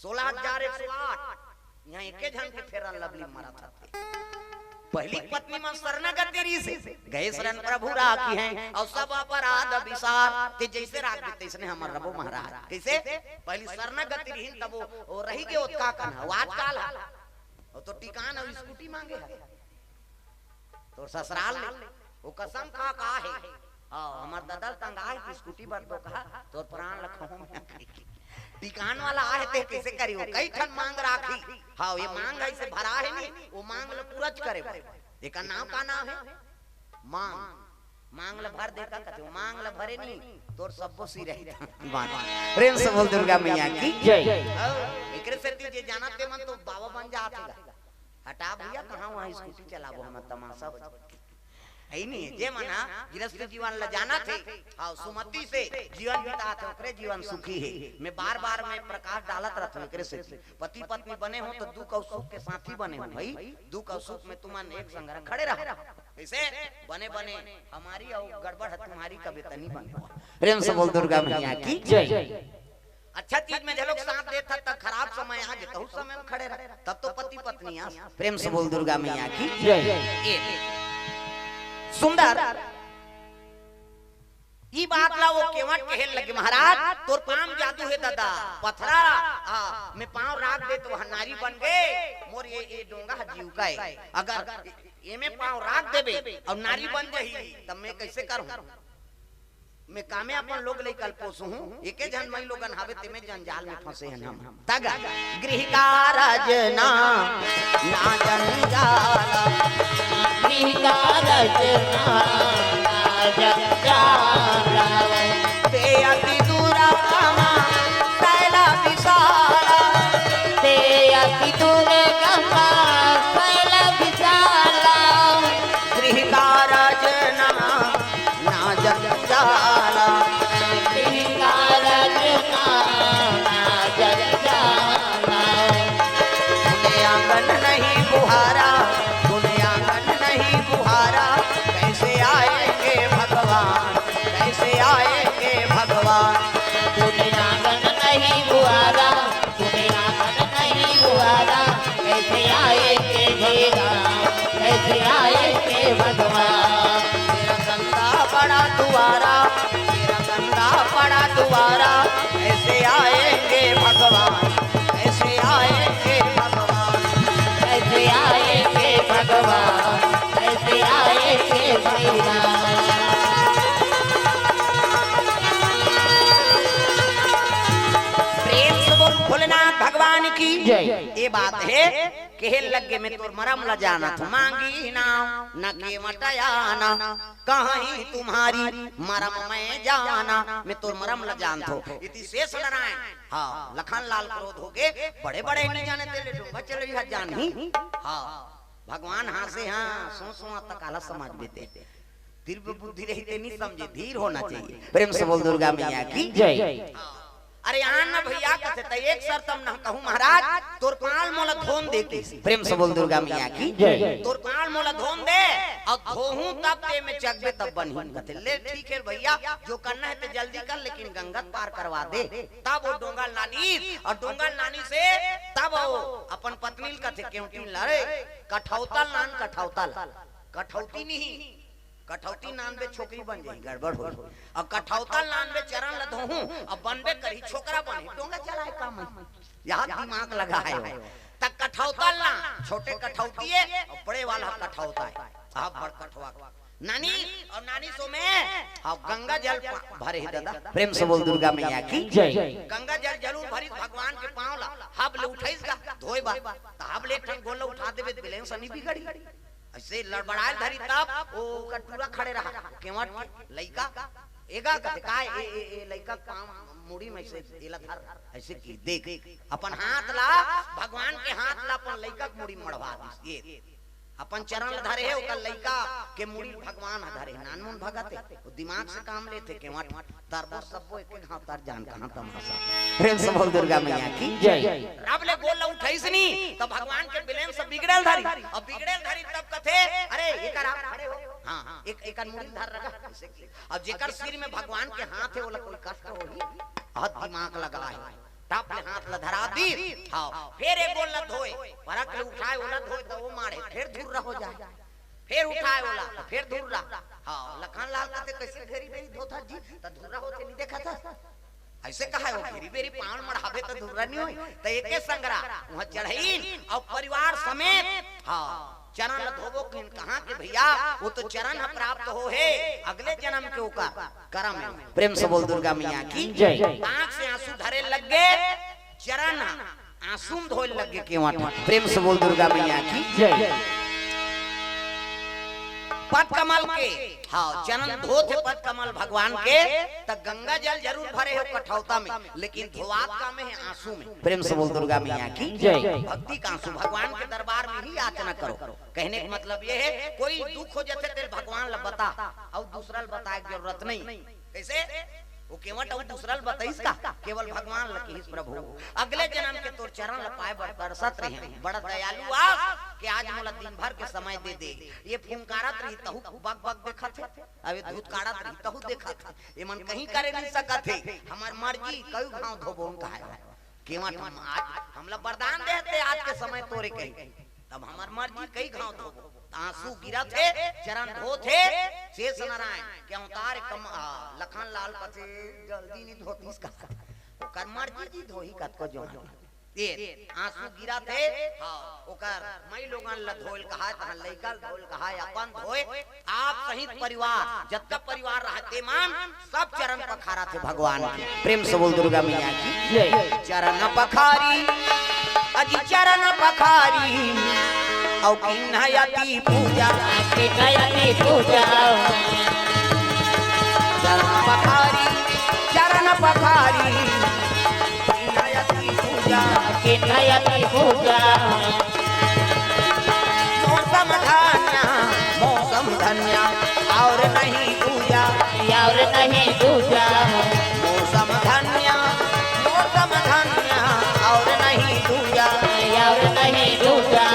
सोलह हजार एक सौ आठ, यहाँ एके झन के Fair and Lovely मरत हथे। पहिली पत्नी मन शरणागति रिहिस, गए शरण प्रभु राखिहैं, अउ सब अपराध बिसार। ते जइसे राख दे तइसने हमर रबो महाराज। कइसे? पहिली शरणागति रिहिन तब ओ, ओ रहि गे ओतका कन, ओ आजकल हे। ओ तो टिकान अउ स्कूटी मांगे हे। तोर ससुराल ले, ओ कसम खा कहे हे, "हाँ, हमर ददा ल टंगाय हे स्कूटी बर तो कहा, तोर प्राण ल खहूँ मैं।" टिकान वाला आहे ते कइसे करी? ओ कई ठन मांग राखही। हाँ, ये मांग हे, अइसे भरा हे नी, ओ मांग ल पूरा करे बर। एकर नाम का नाम हे? मांग। मांग ल भर दे का कथे, ओ मांग ल भरे नी, तोर सब्बो सिरही। प्रेम से बोल दुर्गा मैया की जय। हाँ, एकरे सेती जे जानत ते मन तो बाबा बन जात हे गा। हटा भैया, कहाँ वहाँ स्कूटी चलाबो, हमर तमाशा हो जाही। हइ नहीं हे, जे मन ह गृहस्थ जीवन ल जानत हे, हाँ, सुमति से जीवन बितात हे, ओकरे जीवन सुखी हे। मैं बार-बार मैं प्रकाश डालत रहत हँव, एकरे से पति पत्नी बने हो तो दुख अउ सुख के साथी बने हो, हइ? दुख अउ सुख में तुमन एक संग खड़े रहो। कइसे? बने बने हमारी अउ गड़बड़ हे तुम्हारी, कभी तनी बने हो। प्रेम से बोल दुर्गा मैया की जय। अच्छा चीज में जे लोग साथ देत हे, त खराब समय आ गे, तहू समय में खड़े रह, तब तो पति पत्नी आस। प्रेम से बोल दुर्गा मैया की जय। ए, सुंदर, ई बात ला ओ केवट कहे लगे, "महाराज, तोर पाँव म जादू हे ददा, पथरा, आ, मैं पाँव राख दे त वहाँ नारी बन गे, मोर ये, ये डोंगा ह जीव का हे, अगर एमे पाँव राख देबे अउ नारी बन जाही, तब मैं कइसे करहूँ?" मैं कामे अपन लोग लइका ल पोसहूँ, एके झन माईलोगन हावे, तेमे जंजाल में फंसे हन हम। तगा गृह कारज ना, ना जंजाल। गृह कारज ना, ना जंजाल। ते अति दुरागम सैल विशाल। ते अति दुरागम सैल विशाल। गृह कारज ना, ना जंजाला। गृह कारज ना, ना जंजाला। पुन आंगन नहीं बुहारा, पुन आंगन नहीं बुहारा, कैसे आएंगे भगवान, कैसे आएंगे भगवान? पुन आंगन नहीं बुहारा, पुन आंगन नहीं बुहारा, कैसे आएंगे भगवान, कैसे आएंगे भगवान? तेरा गंदा पड़ा दुआरा, तेरा गंदा पड़ा दुआरा, कैसे आएंगे भगवान, कैसे आएंगे भगवान? कैसे आएंगे भगवान, कैसे आएंगे भगवान? प्रेम से बोल भोलेनाथ भगवान की जय। ये बात हे कहे लगे, "मैं तोर मरम ला जानत हूँ, मांगी नाम न केवट आना, कहीं तुम्हारी मरम मैं जाना।" मैं तोर मरम ला जानत हूँ। इति शेष नारायण, हाँ, लखन लाल क्रोध होगे, बड़े बड़े नहीं जाने तेले डोंगा चले हा जानही। हाँ, भगवान हाँसे, हाँ, सो सो तक आला समाज बेते। तीव्र बुद्धि रहिते नहीं समझे, धीर होना चाहिए। प्रेम से बोल दुर्गा मैया की जय। अरे आन ना भैया, कथे त एक शर्त म ना कहूँ महाराज, तोर पाल मोला धोन दे किस। प्रेम से बोल दुर्गा मैया की जय। तोर पाल मोला धोन दे, अउ धोहूं तब ते में चकबे तब बनही। कथे ले ठीक हे भैया, जो करना हे ते जल्दी कर, लेकिन गंगा त पार करवा दे। तब ओ डोंगा ल लानिस, अउ डोंगा ल लानिस हे तब ओ अपन पत्नी ल कथे केवटी ल, "अरे कठौता ल लान, कठौता ल।" कठौती नहीं, कठौती लानबे छोकरी बन जाही, गड़बड़ हो। अउ कठौता लानबे चरण ल धोहूं, अउ बनबे करही छोकरा बनही, डोंगा चलाए का मैं? यहाँ दिमाग लगाए हो। त कठौता ला, छोटे कठौती हे, अउ बड़े वाला कठौता हे। हाँ, बड़ कठवा। नानी अउ नानी सो में, हाँ, गंगा जल प-, भरे हे दादा। प्रेम से बोल दुर्गा मैया की जय। गंगा जल जरूर भरिस भगवान के पांव ला, हब ले उठाइस गा, धोए बर। त हब ले एक ठन गोल ला उठा देबे, त बिलेन सनी बिगड़ी। अइसे लड़बड़ाए धरी तब ओ ओकर टूरा खड़े रहा, केवट के लइका, एगा कथे, "काय ए, ए, ए लइका के पाँव मुड़ी में से एला धर," अइसे कि देख, अपन हाथ ला, भगवान के हाथ ला अपन लइका के मुड़ी में मड़वा दिस। ये अपन चरण ला धरे हे, ओकर लइका के मुड़ी भगवान ह धरे हे, नानमुन भगत हे, वो दिमाग से काम लेथे केवट। तरबो सब्बो एके घांव तर जान कहां तमाशा। प्रेम से बोल दुर्गा मैया की जय। रब ले गोल ला उठाइस नी, त भगवान के बिलेन से बिगड़े ल धरी। अब बिगड़े ल धरी तब कथे, "अरे, एकर आप खड़े हो।" हाँ, एक, एकर मुड़ी ल धर रखा। अब जेकर सिर में भगवान के हाथ हे, ओला कोई कष्ट होही? बहुत दिमाग लगाए। टप ले हाथ ला धरा दिस। हाँ, फेर एक गोल ला धोए, परक ले उठाए, ओला धोए, त वो माड़े, फेर धुर्रा हो जाए। फेर उठाए ओला, त फेर धुर्रा। हाँ, लखन लाल कथे, "कइसे घेरी बेरी धोथा जी? त धुर्रा होथे, नहीं देखा था?" अइसे कहा हे, "वो घेरी बेरी पांव मड़हाबे त धुर्रा नहीं होई।" त एके संगरा, वहाँ चढ़ाइन अउ परिवार समेत, हाँ, चरण ल धोबो किन कहा के भैया, वो तो चरण ह प्राप्त हो हे, अगले जन्म के ओकर करम हे। प्रेम से बोल दुर्गा मैया की जय। आंख से आंसू धरे लग गे, चरण ह आंसू म धोए लग गे केवट। प्रेम से बोल दुर्गा मैया की जय। पद कमल के, हाँ, चरण धोत हे पद कमल भगवान के, त गंगा जल जरूर भरे हे कठौता में, लेकिन धोवात का में हे आंसू में। प्रेम से बोल दुर्गा मैया की जय। भक्ति का आंसू, भगवान के दरबार में ही याचना करो। कहने का मतलब ये हे, कोई दुख हो जाथे तेल भगवान ला बता, अउ दूसरा ला बताए के जरूरत नहीं। कइसे? वो केवट अउ दूसरा ल बताइस का? केवल भगवान ल किहिस, "प्रभु, अगले जन्म के तोर चरण ल पाए बर तरसत रहे हंव, बड़ा दयालु आस के आज मोला दिन भर के समय दे दे।" ये फुंकारत रही तहू बक बक देखत हे, अबे धूत काढ़त रही तहू देखत हे, ये मन कहीं करे नहीं सकत हे, हमर मर्जी कई घांव धोबो कहाय। केवट हम आज, हमला वरदान देहते आज के समय तोरे कही, तब हमर मर्जी कई घांव धोबो। त आंसू गिरत हे, चरण धोत हे, शेष नारायण के अवतार कम, आ, लखन लाल कथे जल्दी नहीं धोतीस का, ओकर मर्जी जी धोही कतको जो। ये आंसू गिरत हे, हाँ, ओकर मई लोगन ल धोल कहाय, तहां लइका ल धोल कहाय, अपन धोए, आप सहित परिवार, जतका परिवार रहते मन, सब चरण पखारत हे भगवान के। प्रेम से बोल दुर्गा मैया की जय। चरण पखारी, अजी चरण पखारी, अउ किन्हयति पूजा। किन्हयति पूजा। चरण पखारी, चरण पखारी, किन्हयति पूजा। किन्हयति पूजा। मौसम धन्य, मौसम धन्य, और नहीं दूजा। और नहीं दूजा। मौसम धन्य, मौसम धन्य, और नहीं दूजा। और नहीं दूजा।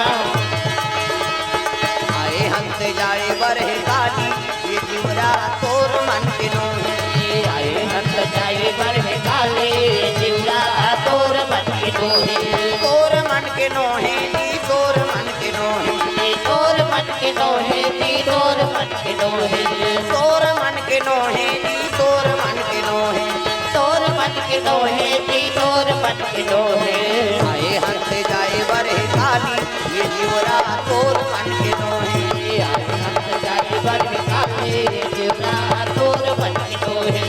आए हंस जाए बरहे काली, ये जिउरा तोर मन के नोहे। आए हंस जाए बरहे काली, ये जिउरा तोर मन के नोहे। तोर मन के नोहे जी, तोर मन के नोहे। जी, तोर मन के नोहे जी, तोर मन के नोहे। तोर मन के नोहे जी, तोर मन के नोहे। तोर मन के नोहे जी, तोर मन के नोहे। आए हंस जाए बरहे काली, ये जिउरा तोर मन के नोहे। आए हंस जाए बरहे काली, ये जिउरा तोर मन के नोहे।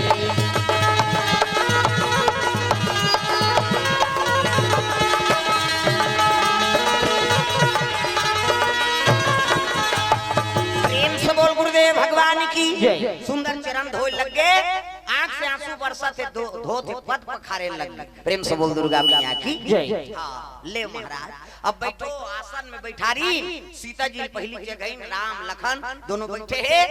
दे भगवान की। जय। सुंदर चरण धोए लग गे, आंख से आंसू बरसत हे, धो-, धोत हे, पद पखारे लग गे। प्रेम से बोल दुर्गा मैया की। जय। हाँ, ले महाराज, अब बैठो आसन में बैठारी। सीता जी पहली जगह में राम लखन दोनों बैठे हे।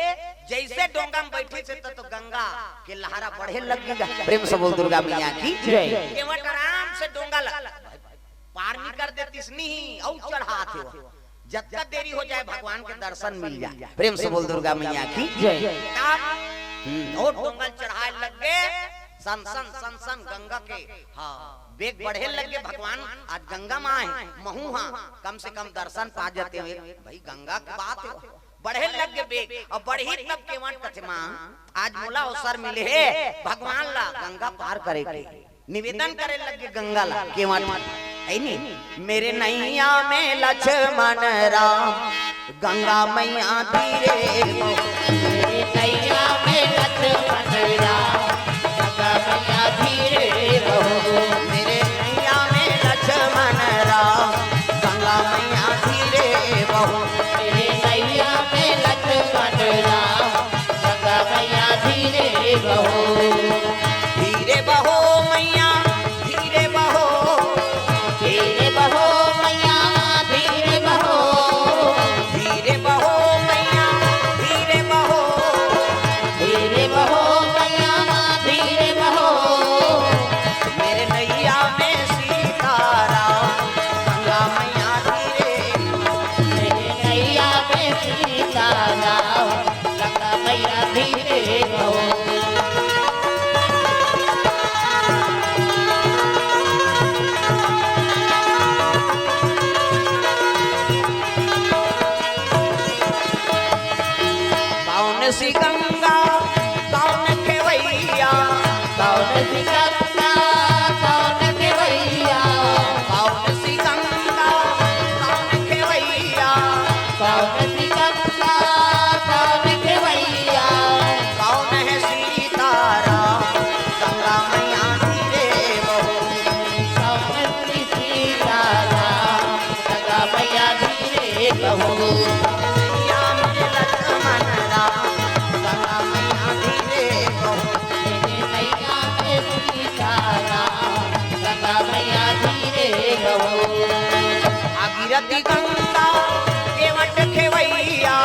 जैसे डोंगा में बैठी से तो, तो गंगा के लहरा बढ़े लग गे। प्रेम से बोल दुर्गा मैया की। जय। केवट आराम से डोंगा ल-, पार नहीं कर देती इसनी ही, अउ चढ़ात हे वो। जतका देरी हो जाए भगवान के दर्शन मिल जाए। प्रेम से बोल दुर्गा मैया की। जय। तब, हम्म, और डोंगा चढ़ाए लग गे, सन सन सन सन गंगा के, हाँ, बेग बढ़े लग गे। भगवान आज गंगा माँ हे, महू हाँ, कम से कम दर्शन पा जाते हो। भाई गंगा के बात हे, बढ़े लग गे बेग। अउ बढ़ही तब केवट कथे माँ, आज मोला अवसर मिले हे भगवान ला गंगा पार करे के। निवेदन करे लग गे गंगा ला, केवट, हे नी? मेरे नैया में लक्ष्मण राम, गंगा मैया धीरे बहो। मेरे नैया में लक्ष्मण राम, गंगा मैया धीरे बहो। मेरे नैया में लक्ष्मण राम, गंगा मैया धीरे बहो। मेरे नैया में लक्ष्मण राम, गंगा मैया धीरे बहो। धीरे बहो मैया, धीरे बहो। धीरे बहो मैया, धीरे बहो। धीरे बहो मैया, धीरे बहो। धीरे बहो मैया, धीरे बहो। मेरे नैया में सीताराम, गंगा मैया धीरे। मेरे नैया में सीताराम, गंगा मैया धीरे बहो। कौन सी गंगा, कौन खेवैया, कौन सी गंगा, कौन खेवैया, कौन सी गंगा, कौन खेवैया, कौन सी गंगा, कौन खेवैया, कौन है सीताराम, गंगा मैया धीरे बहो। कौन सी सीताराम, गंगा मैया धीरे बहो। नैया में लक्ष्मण राम, गंगा मैया धीरे बहो। मेरे नैया में सीताराम, गंगा मैया धीरे बहो। भागीरथी गंगा केवट खेवैया।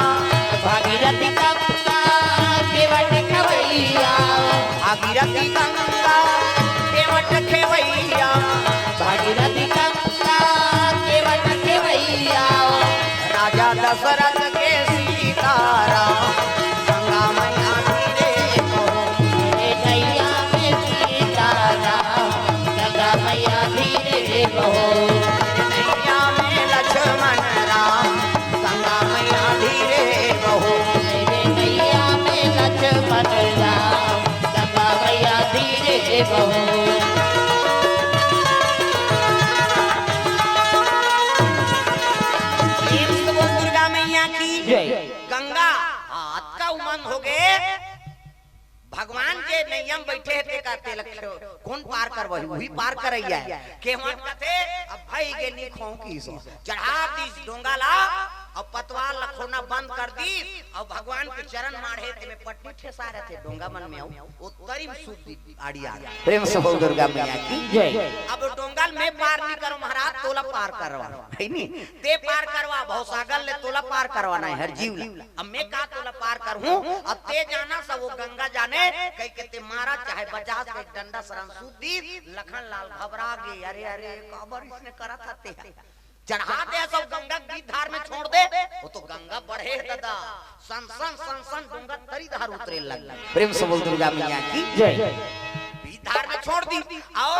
भागीरथी गंगा केवट खेवैया। भागीरथी गंगा केवट खेवैया। भागीरथी गंगा केवट खेवैया। राजा दशरथ के सीताराम, गंगा मैया धीरे बहो। मेरे नैया में सीताराम, गंगा मैया धीरे बहो। नैया में लक्ष्मण राम, गंगा मैया धीरे बहो। मेरे नैया में लक्ष्मण राम, गंगा मैया धीरे बहो। प्रेम से बोल दुर्गा मैया की। जय। गंगा, हाँ, अतका उमंग हो गे। भगवान जे नैया में बैठे हे, तेका तेला कोन पार करवाही, उही पार करइया हे। केवट कथे, अब भई गे नी खोंकी सो। चढ़ा दीस डोंगा ला, अउ पतवार ला खोना बंद कर दीस, अउ भगवान के चरण माढ़े, तेमे पट्टी ठेसा रथे डोंगा मन में, अउ ओतरी में सूत दीस आड़िया। प्रेम से बोल दुर्गा मैया की। जय। अब डोंगा ल मैं पार नी करों महाराज, तोला पार करवाना हे नी, ते पार करवा, भवसागर ले तोला पार करवाना हे हर जीव ला। अब मैं का तोला पार करहूं, अब ते जानस, वो गंगा जाने, कहिके ते मारस चाहे बचास, एक डंडा सरन सूत दीस। लखन लाल घबरा गे, अरे, अरे, काबर इसने करत हते? चढ़ा दे सब गंगा के बीच धार में छोड़ दे, वो तो गंगा बढ़े हे दादा, सन सन सन सन डोंगा तरी धार उतरे लग। प्रेम से बोल दुर्गा मैया की। जय। बीच धार में छोड़ दीस अउ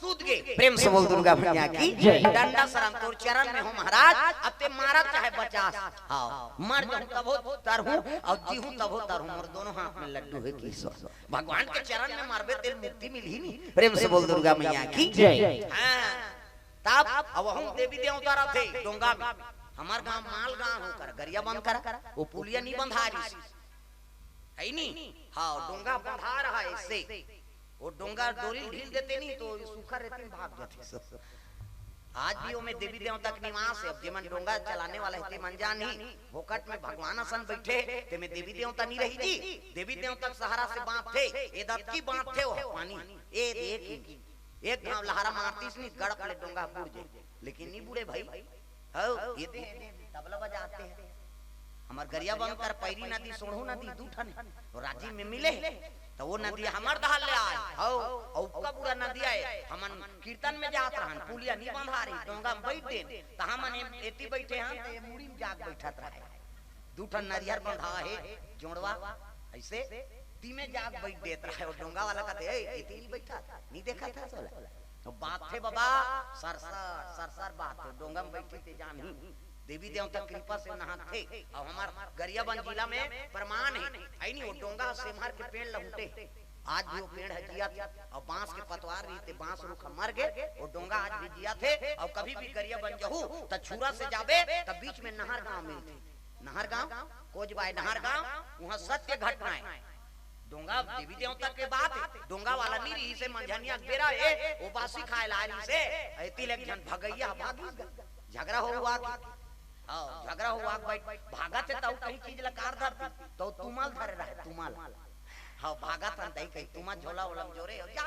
सूत गे। प्रेम से बोल दुर्गा मैया की। जय। डंडा सरन तोर चरण में हों महाराज, अब ते मारस चाहे बचास। हाँ, मर जाहूं तभो तरहूं, अउ जीहूं तभो तरहूं, मोर दोनों हाथ में लड्डू हे कि सो। भगवान के चरण में मरबे तेला मुक्ति मिलही नी। प्रेम से बोल दुर्गा मैया की। जय। हाँ, तब अब हम देवी देवता रथे डोंगा में। हमर गांव माल गांव हो कर, गरिया बंद करा, वो पुलिया नी बंधा रहिस। हे नी? हाँ, डोंगा बंधा रहा हे ऐसे। वो डोंगा डोरी ढील देते नी तो सूखा रेती में भाग जाते सब। आज भी ओमे देवी देवता के निवास हे। अब जेमन डोंगा चलाने वाला हे, तेमन जानही, फोकट में भगवान असन बइठे हे, तेमे देवी देवता नी रही जी। देवी देवता के सहारा से बांचथे, ए दतकी बांचथे ओ पानी। ए, एक, एक घांव लहरा मारतिस नी, गड़प ले डोंगा बुड़ जाय, लेकिन नी बुड़े भाई। हव, ये दे, तबला बजाते हैं। हमर गरियाबंद कर पैरी नदी, सोढ़ू नदी, दू ठन हे। अउ राजिम में मिले हे, त ओ नदी हमर डहर ले आय। हव, अउ का बूढ़ा नदी आय, हमन कीर्तन में जात रहन, पुलिया नी बंधा रही, डोंगा में बइठ देन, त हमन ए-, एती बइठे हन, त ए मुड़ी में जाके बइठत रहय। दू ठन नरियर बंधा हे, जोड़वा, अइसे, तीमे जाके बइठ देत रहय। अउ डोंगा वाला कथे, "ए, एती नी बइठा, नी देखत हस ओला?" अउ बांचथे बबा, सरसर, सरसर बांचथे, डोंगा में बइठे ते जानही। देवी देवता कृपा से नहाथे। अउ हमर गरियाबंद जिला में प्रमाण हे, अइनी ओ डोंगा सेमहर के पेड़ लहुटे। आज भी ओ पेड़ ह जियत हे, अउ बांस के पतवार रहिते, बांस रूख ह मर गे, ओ डोंगा आज भी जियत हे। अउ कभी भी गरियाबंद जहू, त छुरा से जाबे, त बीच में नहर गांव मिलथे। नहर गांव, कोजबाय नहर गांव, उहां सत्य घटना हे। डोंगा देवी देवता के बात हे, डोंगा वाला नी रहिसे, मंझनिया के बेरा हे, ओ बासी खाय ला आय रहिसे, एती ले एक झन भगइया भागिस गा। झगरा हो हुआ कि, हव, झगरा हो हुआ कि भाई, भागत हे त ओ कहीं चीज ला कार धरतिस, त ओ तुमल धरे रहय, तुमल। हव, भागत हन तही कहीं तुमल झोला ओला में जोरे, अउ जा,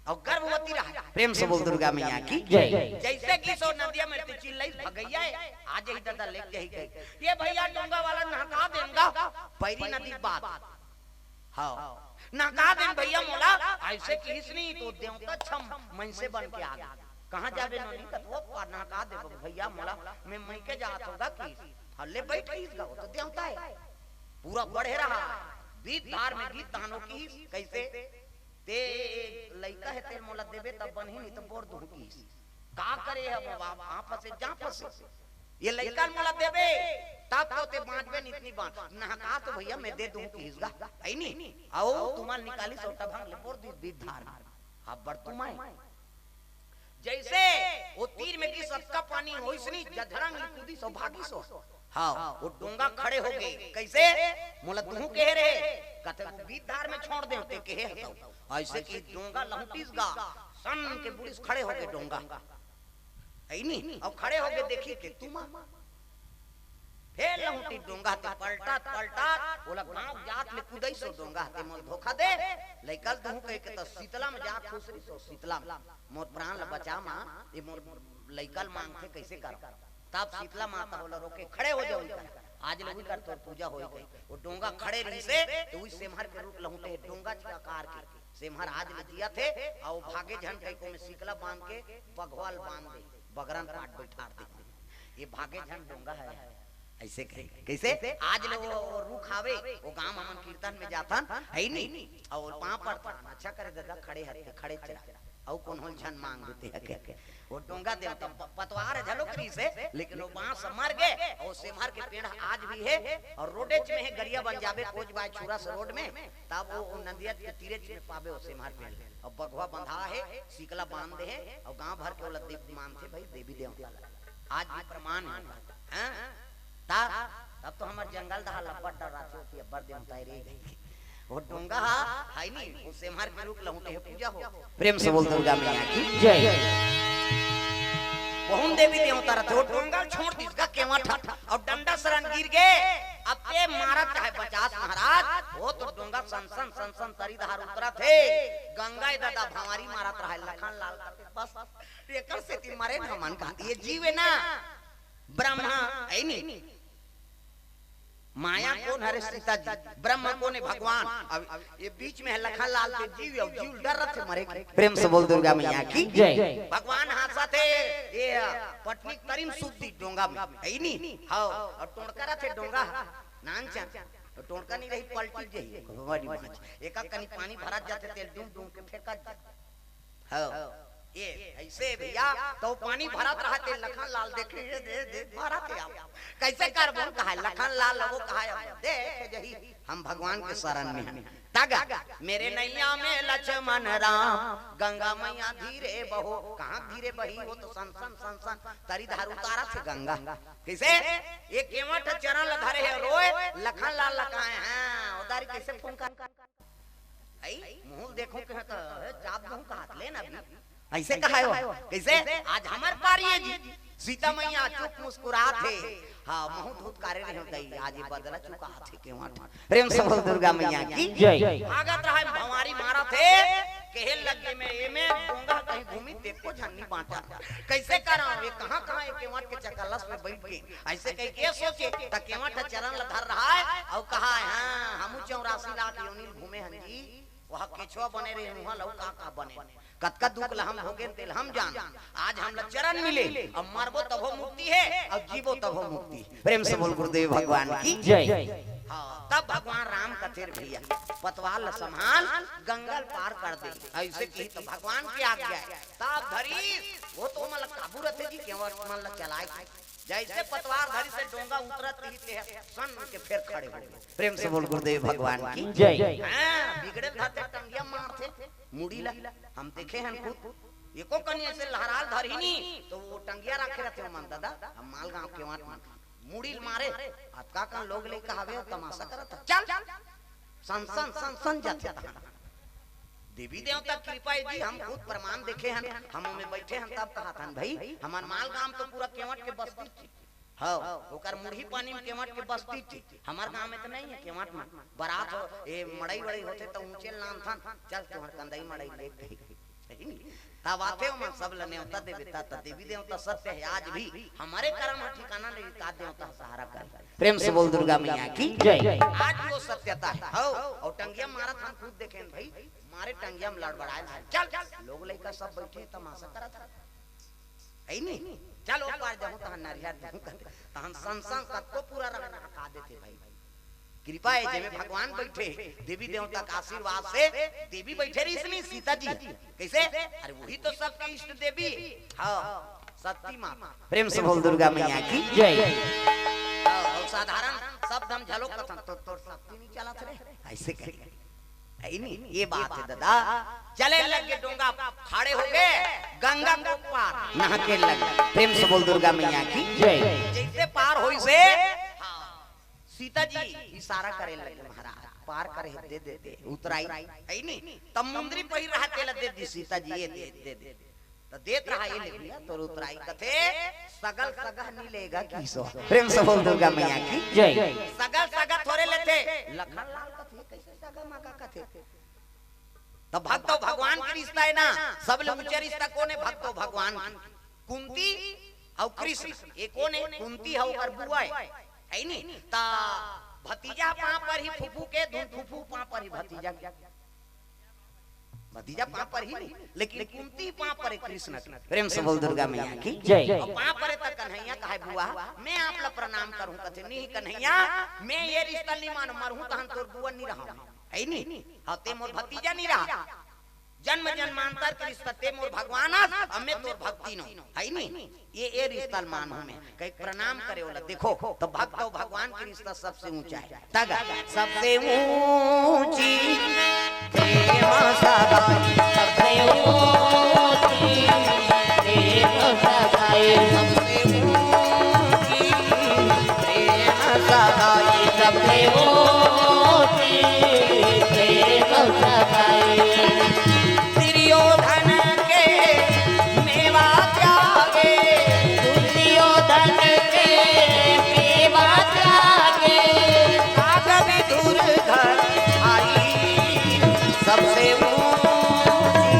अउ गर्भवती रहय। प्रेम से बोल दुर्गा मैया की जय। जइसे कि सो नदिया में ते चिल्लइस भगइया हे, आ जाही दादा, लेके जाही कहीं। ए भइया, डोंगा वाला नहका देन गा, पैरी नदी के बात। हव, नहका देन भइया मोला, अइसे किहिस नी त ओ देवता छम मइनसे बन के आ गे। कहां जाबे नोनी? कथे ओ पार नहका देबो भइया मोला, मैं मइके जात हंव गा किहिस। हव ले बइठ किहिस गा, ओ तो देवता हे। पूरा बढ़े रहय, बीत धार में गीत तानो किहिस, कइसे? ते लइका हे, तेला मोला देबे तब बनही, नी त बोर दुहूं किहिस। का करे हे बबा, हां फंसे, जा फंसे। ए लइका ल मोला देबे, तब तो ते बांचबे, नी त नी बांच। नहका तो भइया मैं दे दुहूं किहिस गा, अइनी? अउ तुमल निकालिस अउ टभंग ले बोर दिस बीत धार में। अब्बड़ तुमय। जइसे ओ तीर में गिस, अतका पानी होइस नी, जधरंग ले कूदिस अउ भागिस ओ। हव, ओ डोंगा खड़े हो गे। कइसे? मोला दुहूं केहे रहे, कथे ओ बीत धार में छोंड़ देंव, ते केहे हस त। अइसे कि डोंगा लहुंटिस गा, सन के बुड़िस, खड़े हो गे डोंगा। अइनी, अउ खड़े हो गे देखिस ते तुमल। फेर लहुंटिस डोंगा ते पलटत, पलटत, ओला गांव जात ले कूदइस ओ डोंगा ते, मोला धोखा दे, लइका ल दुहूं कहिके त सीतला में जा खुसरिस ओ सीतला में, मोर प्राण ल बचा मां, ए मोर लइका ल मांगथे, कइसे करंव? तब सीतला माता ओला रोके, खड़े हो जा, उही कर, आज ले उही कर तोर पूजा होही कहि। ओ डोंगा खड़े रहिसे, त उही सेमहर के रूप लहुंटे हे, डोंगा के आकार के। सेमहर आज ले जियत हे, अउ भागे झन कहिके ओमे सीतला बांध के बघवा ल बांध दे, बगरन पाट बइठार दे। ए भागे झन डोंगा हे, अइसे कहि। कइसे? आज ले ओ, ओ रूख हावे, ओ गांव हमन कीर्तन में जाथन, हे नी? अउ पांव परथन, अच्छा करे दादा, खड़े हरथे, खड़े चरा। अउ कोनो ल झन मांग देते हके। ओ डोंगा देवता प-, पतवार घलोक रहिसे, लेकिन ओ बांस मर गे, अउ सेमहर के पेड़ आज भी हे, अउ रोडेच में हे, गरियाबंद जाबे, कोजबाय छुरा से रोड में, तब ओ, ओ नदिया के तीरेच में पाबे ओ सेमहर पेड़। अउ बघवा बंधा हे, सीतला बांध दे हे, अउ गांव भर के ओला देव मानथे भाई, देवी देवता ला। आज भी प्रमाण हे। हां? ता, तब तो हमर जंगल डहर ल अब्बड़ डर रहिथे कि अब्बड़ देवता रे गई। ओ डोंगा ह, हे नी, ओ सेमहर के रूख लहुंटे हे, पूजा हो। प्रेम से बोल दुर्गा मैया की जय। बहुत देवी देवता रहिथे, ओ डोंगा ल छोंड़ दिस गा केंवट ह, अउ डंडा सरन गिर गे। अब ते मारत चाहे बचास महाराज, ओ तो डोंगा सन सन सन सन तरी डहर उतरत हे। गंगा ए दादा भंवरी मारत रहय, लखन लाल कथे, बस, एकर सेती मरेन हमन का। ए जीव हे ना, ब्रह्मा, हे नी? माया कोन हरे? सीता जी। ब्रह्मा कोन हे? भगवान। अब ए बीच में हे लखन लाल के जीव, अउ जीव डर रहिथे मरे के। प्रेम से बोल दुर्गा मैया की जय। भगवान हांसत हे, ए पटनी के तरी म सूत दिस डोंगा में, हे नी? हव, अउ टोंड़का रहिथे डोंगा, नानचन, अउ टोंड़का नी रही, पलटी जाही, भवानी माच। एका कनी पानी भरत जाथे, तेला डूम डूम के फेंकत जाथे। हव। ए, अइसे भइया, त ओ पानी भरत रहय ते लखन लाल देखे, ए, दे, दे, भरत हे अब। कइसे करबो कहय, लखन लाल लगो कहय, अब देख जही, हम भगवान के शरण में हन। तगा, मेरे नैया में लक्ष्मण राम, गंगा मैया धीरे बहो। कहां धीरे बही, ओ तो सन सन, सन सन, तरी डहर उतरत हे गंगा। कइसे? ए केंवट चरण ल धरे हे रोय, लखन लाल ल कहय, हां, ओ दारी कइसे फुंकर? अई, मुंह ल देखो के त, हे, चाप दूं कहत ले ना भी। अइसे कहाय हो? कइसे? आज हमर पारी हे जी। सीता मैया चुप मुस्कुरात हे। हाँ, महूँ धुतकारे रहे हो दई, आज ये बदला चुकात हे केवट। प्रेम से बोल दुर्गा मैया की जय। भागत रहा, भंवारी मारत हे, कहे लगे में एमे डोंगा कहीं घूमी, देखो झन्नी बांटा। कइसे करा? ये कहाँ कहाँ ये केवट के चकलस में बइठ के अइसे कहि के सोचे, त केवट ह चरन ल धर रहा हे अउ कहा हे, हाँ, हमू चौरासी लाख योनि ल घूमे हन जी, वह केछुआ बने रहे, उहाँ लउ का का बने। कतका दुख ल हम भोगेन तेल हम जान। आज हमला चरन मिले, अब मरबो तभो मुक्ति हे, अब जीबो तभो मुक्ति। प्रेम से बोल गुरुदेव भगवान की जय। हाँ, तब भगवान राम कथे रे भइया, पतवार ल संभाल, गंगा ल पार कर दे। अइसे कही त भगवान के आज्ञा हे। तब धरिस, वो तो मन ल काबू रथे जी, केवट मन ल चलाय। जइसे पतवार धरिस हे डोंगा उतरत ही ते सन के फेर खड़े हो गे। प्रेम से बोल गुरुदेव भगवान की जय। हाँ, बिगड़े धरथे टंगिया मारथे, मुड़ी ला। हम देखे हन खुद, एको कनी अइसे लहराल धरही नी, त वो टंगिया राखे रथे मन दादा, हम मालगांव केवट मन। मुड़ी ल मारे, अतका कन लोग लइका हवे, तमाशा करत हे। चल, सन, सन, सन, सन जाथे तहां। देवी देवता कृपा हे जी, हम खुद प्रमाण देखे हन, हम ओमे बइठे हन, तब कहत हन, भई, हमर मालगांव तो पूरा केवट के बस्ती थी। हव, ओकर मुड़ही पानी में केवट के बस्ती थी। हमर गांव में त नइ हे केवट मन। बरात हो, ए, मड़ई वड़ई होथे त ऊंचे लानथन, चल तुंहर कंदई मड़ई ले कही। सही नी? तब आथे ओमन सब ल नेवता देवे, त, त देवी देवता सत्य हे, आज भी हमरे करम ह ठिकाना ले का देवता ह सहारा करे। प्रेम से बोल दुर्गा मैया की जय। आज भी वो सत्यता हे। हव, अउ टंगिया मारत हम खुद देखेन भई, मारे टंगिया में लड़बड़ाए ला। चल, चल, लोग लइका सब बइठे तमाशा करत हे। हे नी? चल ओ पार जाहूं, तहां नरियर दूहूं कथे। तहन सन सन कतको पूरा रंग नहका देथे भई। कृपा हे, जेमे भगवान बइठे, देवी देवता के आशीर्वाद से देवी बइठे रहिस नी सीता जी। कइसे? अरे वही तो सबके इष्ट देवी। हाँ, शक्ति माता। प्रेम से बोल दुर्गा मैया की जय। हाँ, अउ साधारण शब्द हम झलो कथन, तो तोर शक्ति नइ चलत रे। अइसे कहे। हे नी? ये बात हे दादा। चले लगे डोंगा, खड़े हो गे, गंगा को पार, नहा के लगे। प्रेम से बोल दुर्गा मैया की जय। जइसे पार होइस हे, हाँ, सीता जी इशारा करे लगे, महाराज, पार करे, दे, दे, दे, उतराई, हे नी? तब मुंदरी पहिर रहा, तेला दे दी सीता जी, ये दे, दे, दे। त देत रहा, ये ले भइया, तोर उतराई। कथे, सगल सगह नी लेगा किसो। प्रेम से बोल दुर्गा मैया की जय। सगल सगह थोरे लेथे, लखन लाल कथे, कइसे सगा मगा कथे? त भक्त अउ भगवान के रिश्ता हे ना, सबले ऊंचा रिश्ता कोन हे? भक्त अउ भगवान के। कुंती अउ कृष्ण, ये कोन हे? कुंती ह ओकर बुआ हे, हे नी? त भतीजा पांव परही फूफू के, धुन फूफू पांव परही भतीजा के। भतीजा पांव परही नी, लेकिन कुंती पांव परे कृष्ण के। प्रेम से बोल दुर्गा मैया की जय। अउ पांव परे त कन्हैया कहे, बुआ, मैं आप ला प्रणाम करहूं, कथे, नहीं कन्हैया, मैं ये रिश्ता नहीं मानहूं, मरहूं तहन तोर बुआ नहीं रहूं, हे नी? हाँ, ते मोर भतीजा नहीं रहा, जन्म जन्मांतर के रिश्ता, ते मोर भगवान अस, अउ मैं तोर भक्तिन हूं, हे नी? ये, ये रिश्ता ल मानहूं मैं। कहि प्रणाम करे ओला। देखो, त भक्त अउ भगवान के रिश्ता सबसे ऊंचा हे। तगा, सबसे ऊंची प्रेम सगाई, सबसे ऊंची प्रेम सगाई, सबसे ऊंची प्रेम सगाई, सबसे ऊंची प्रेम सगाई। दुर्योधन के मेवा त्यागे, दुर्योधन के मेवा त्यागे, काग विदुर घर आई, सबसे ऊंची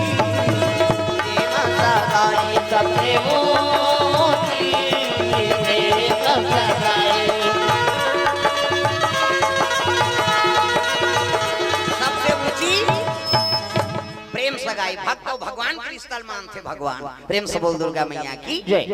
प्रेम सगाई, सबसे ऊंची प्रेम सगाई। सबसे ऊंची प्रेम सगाई, भक्त अउ भगवान के रिश्ता ल मानथे भगवान। प्रेम से बोल दुर्गा मैया की जय।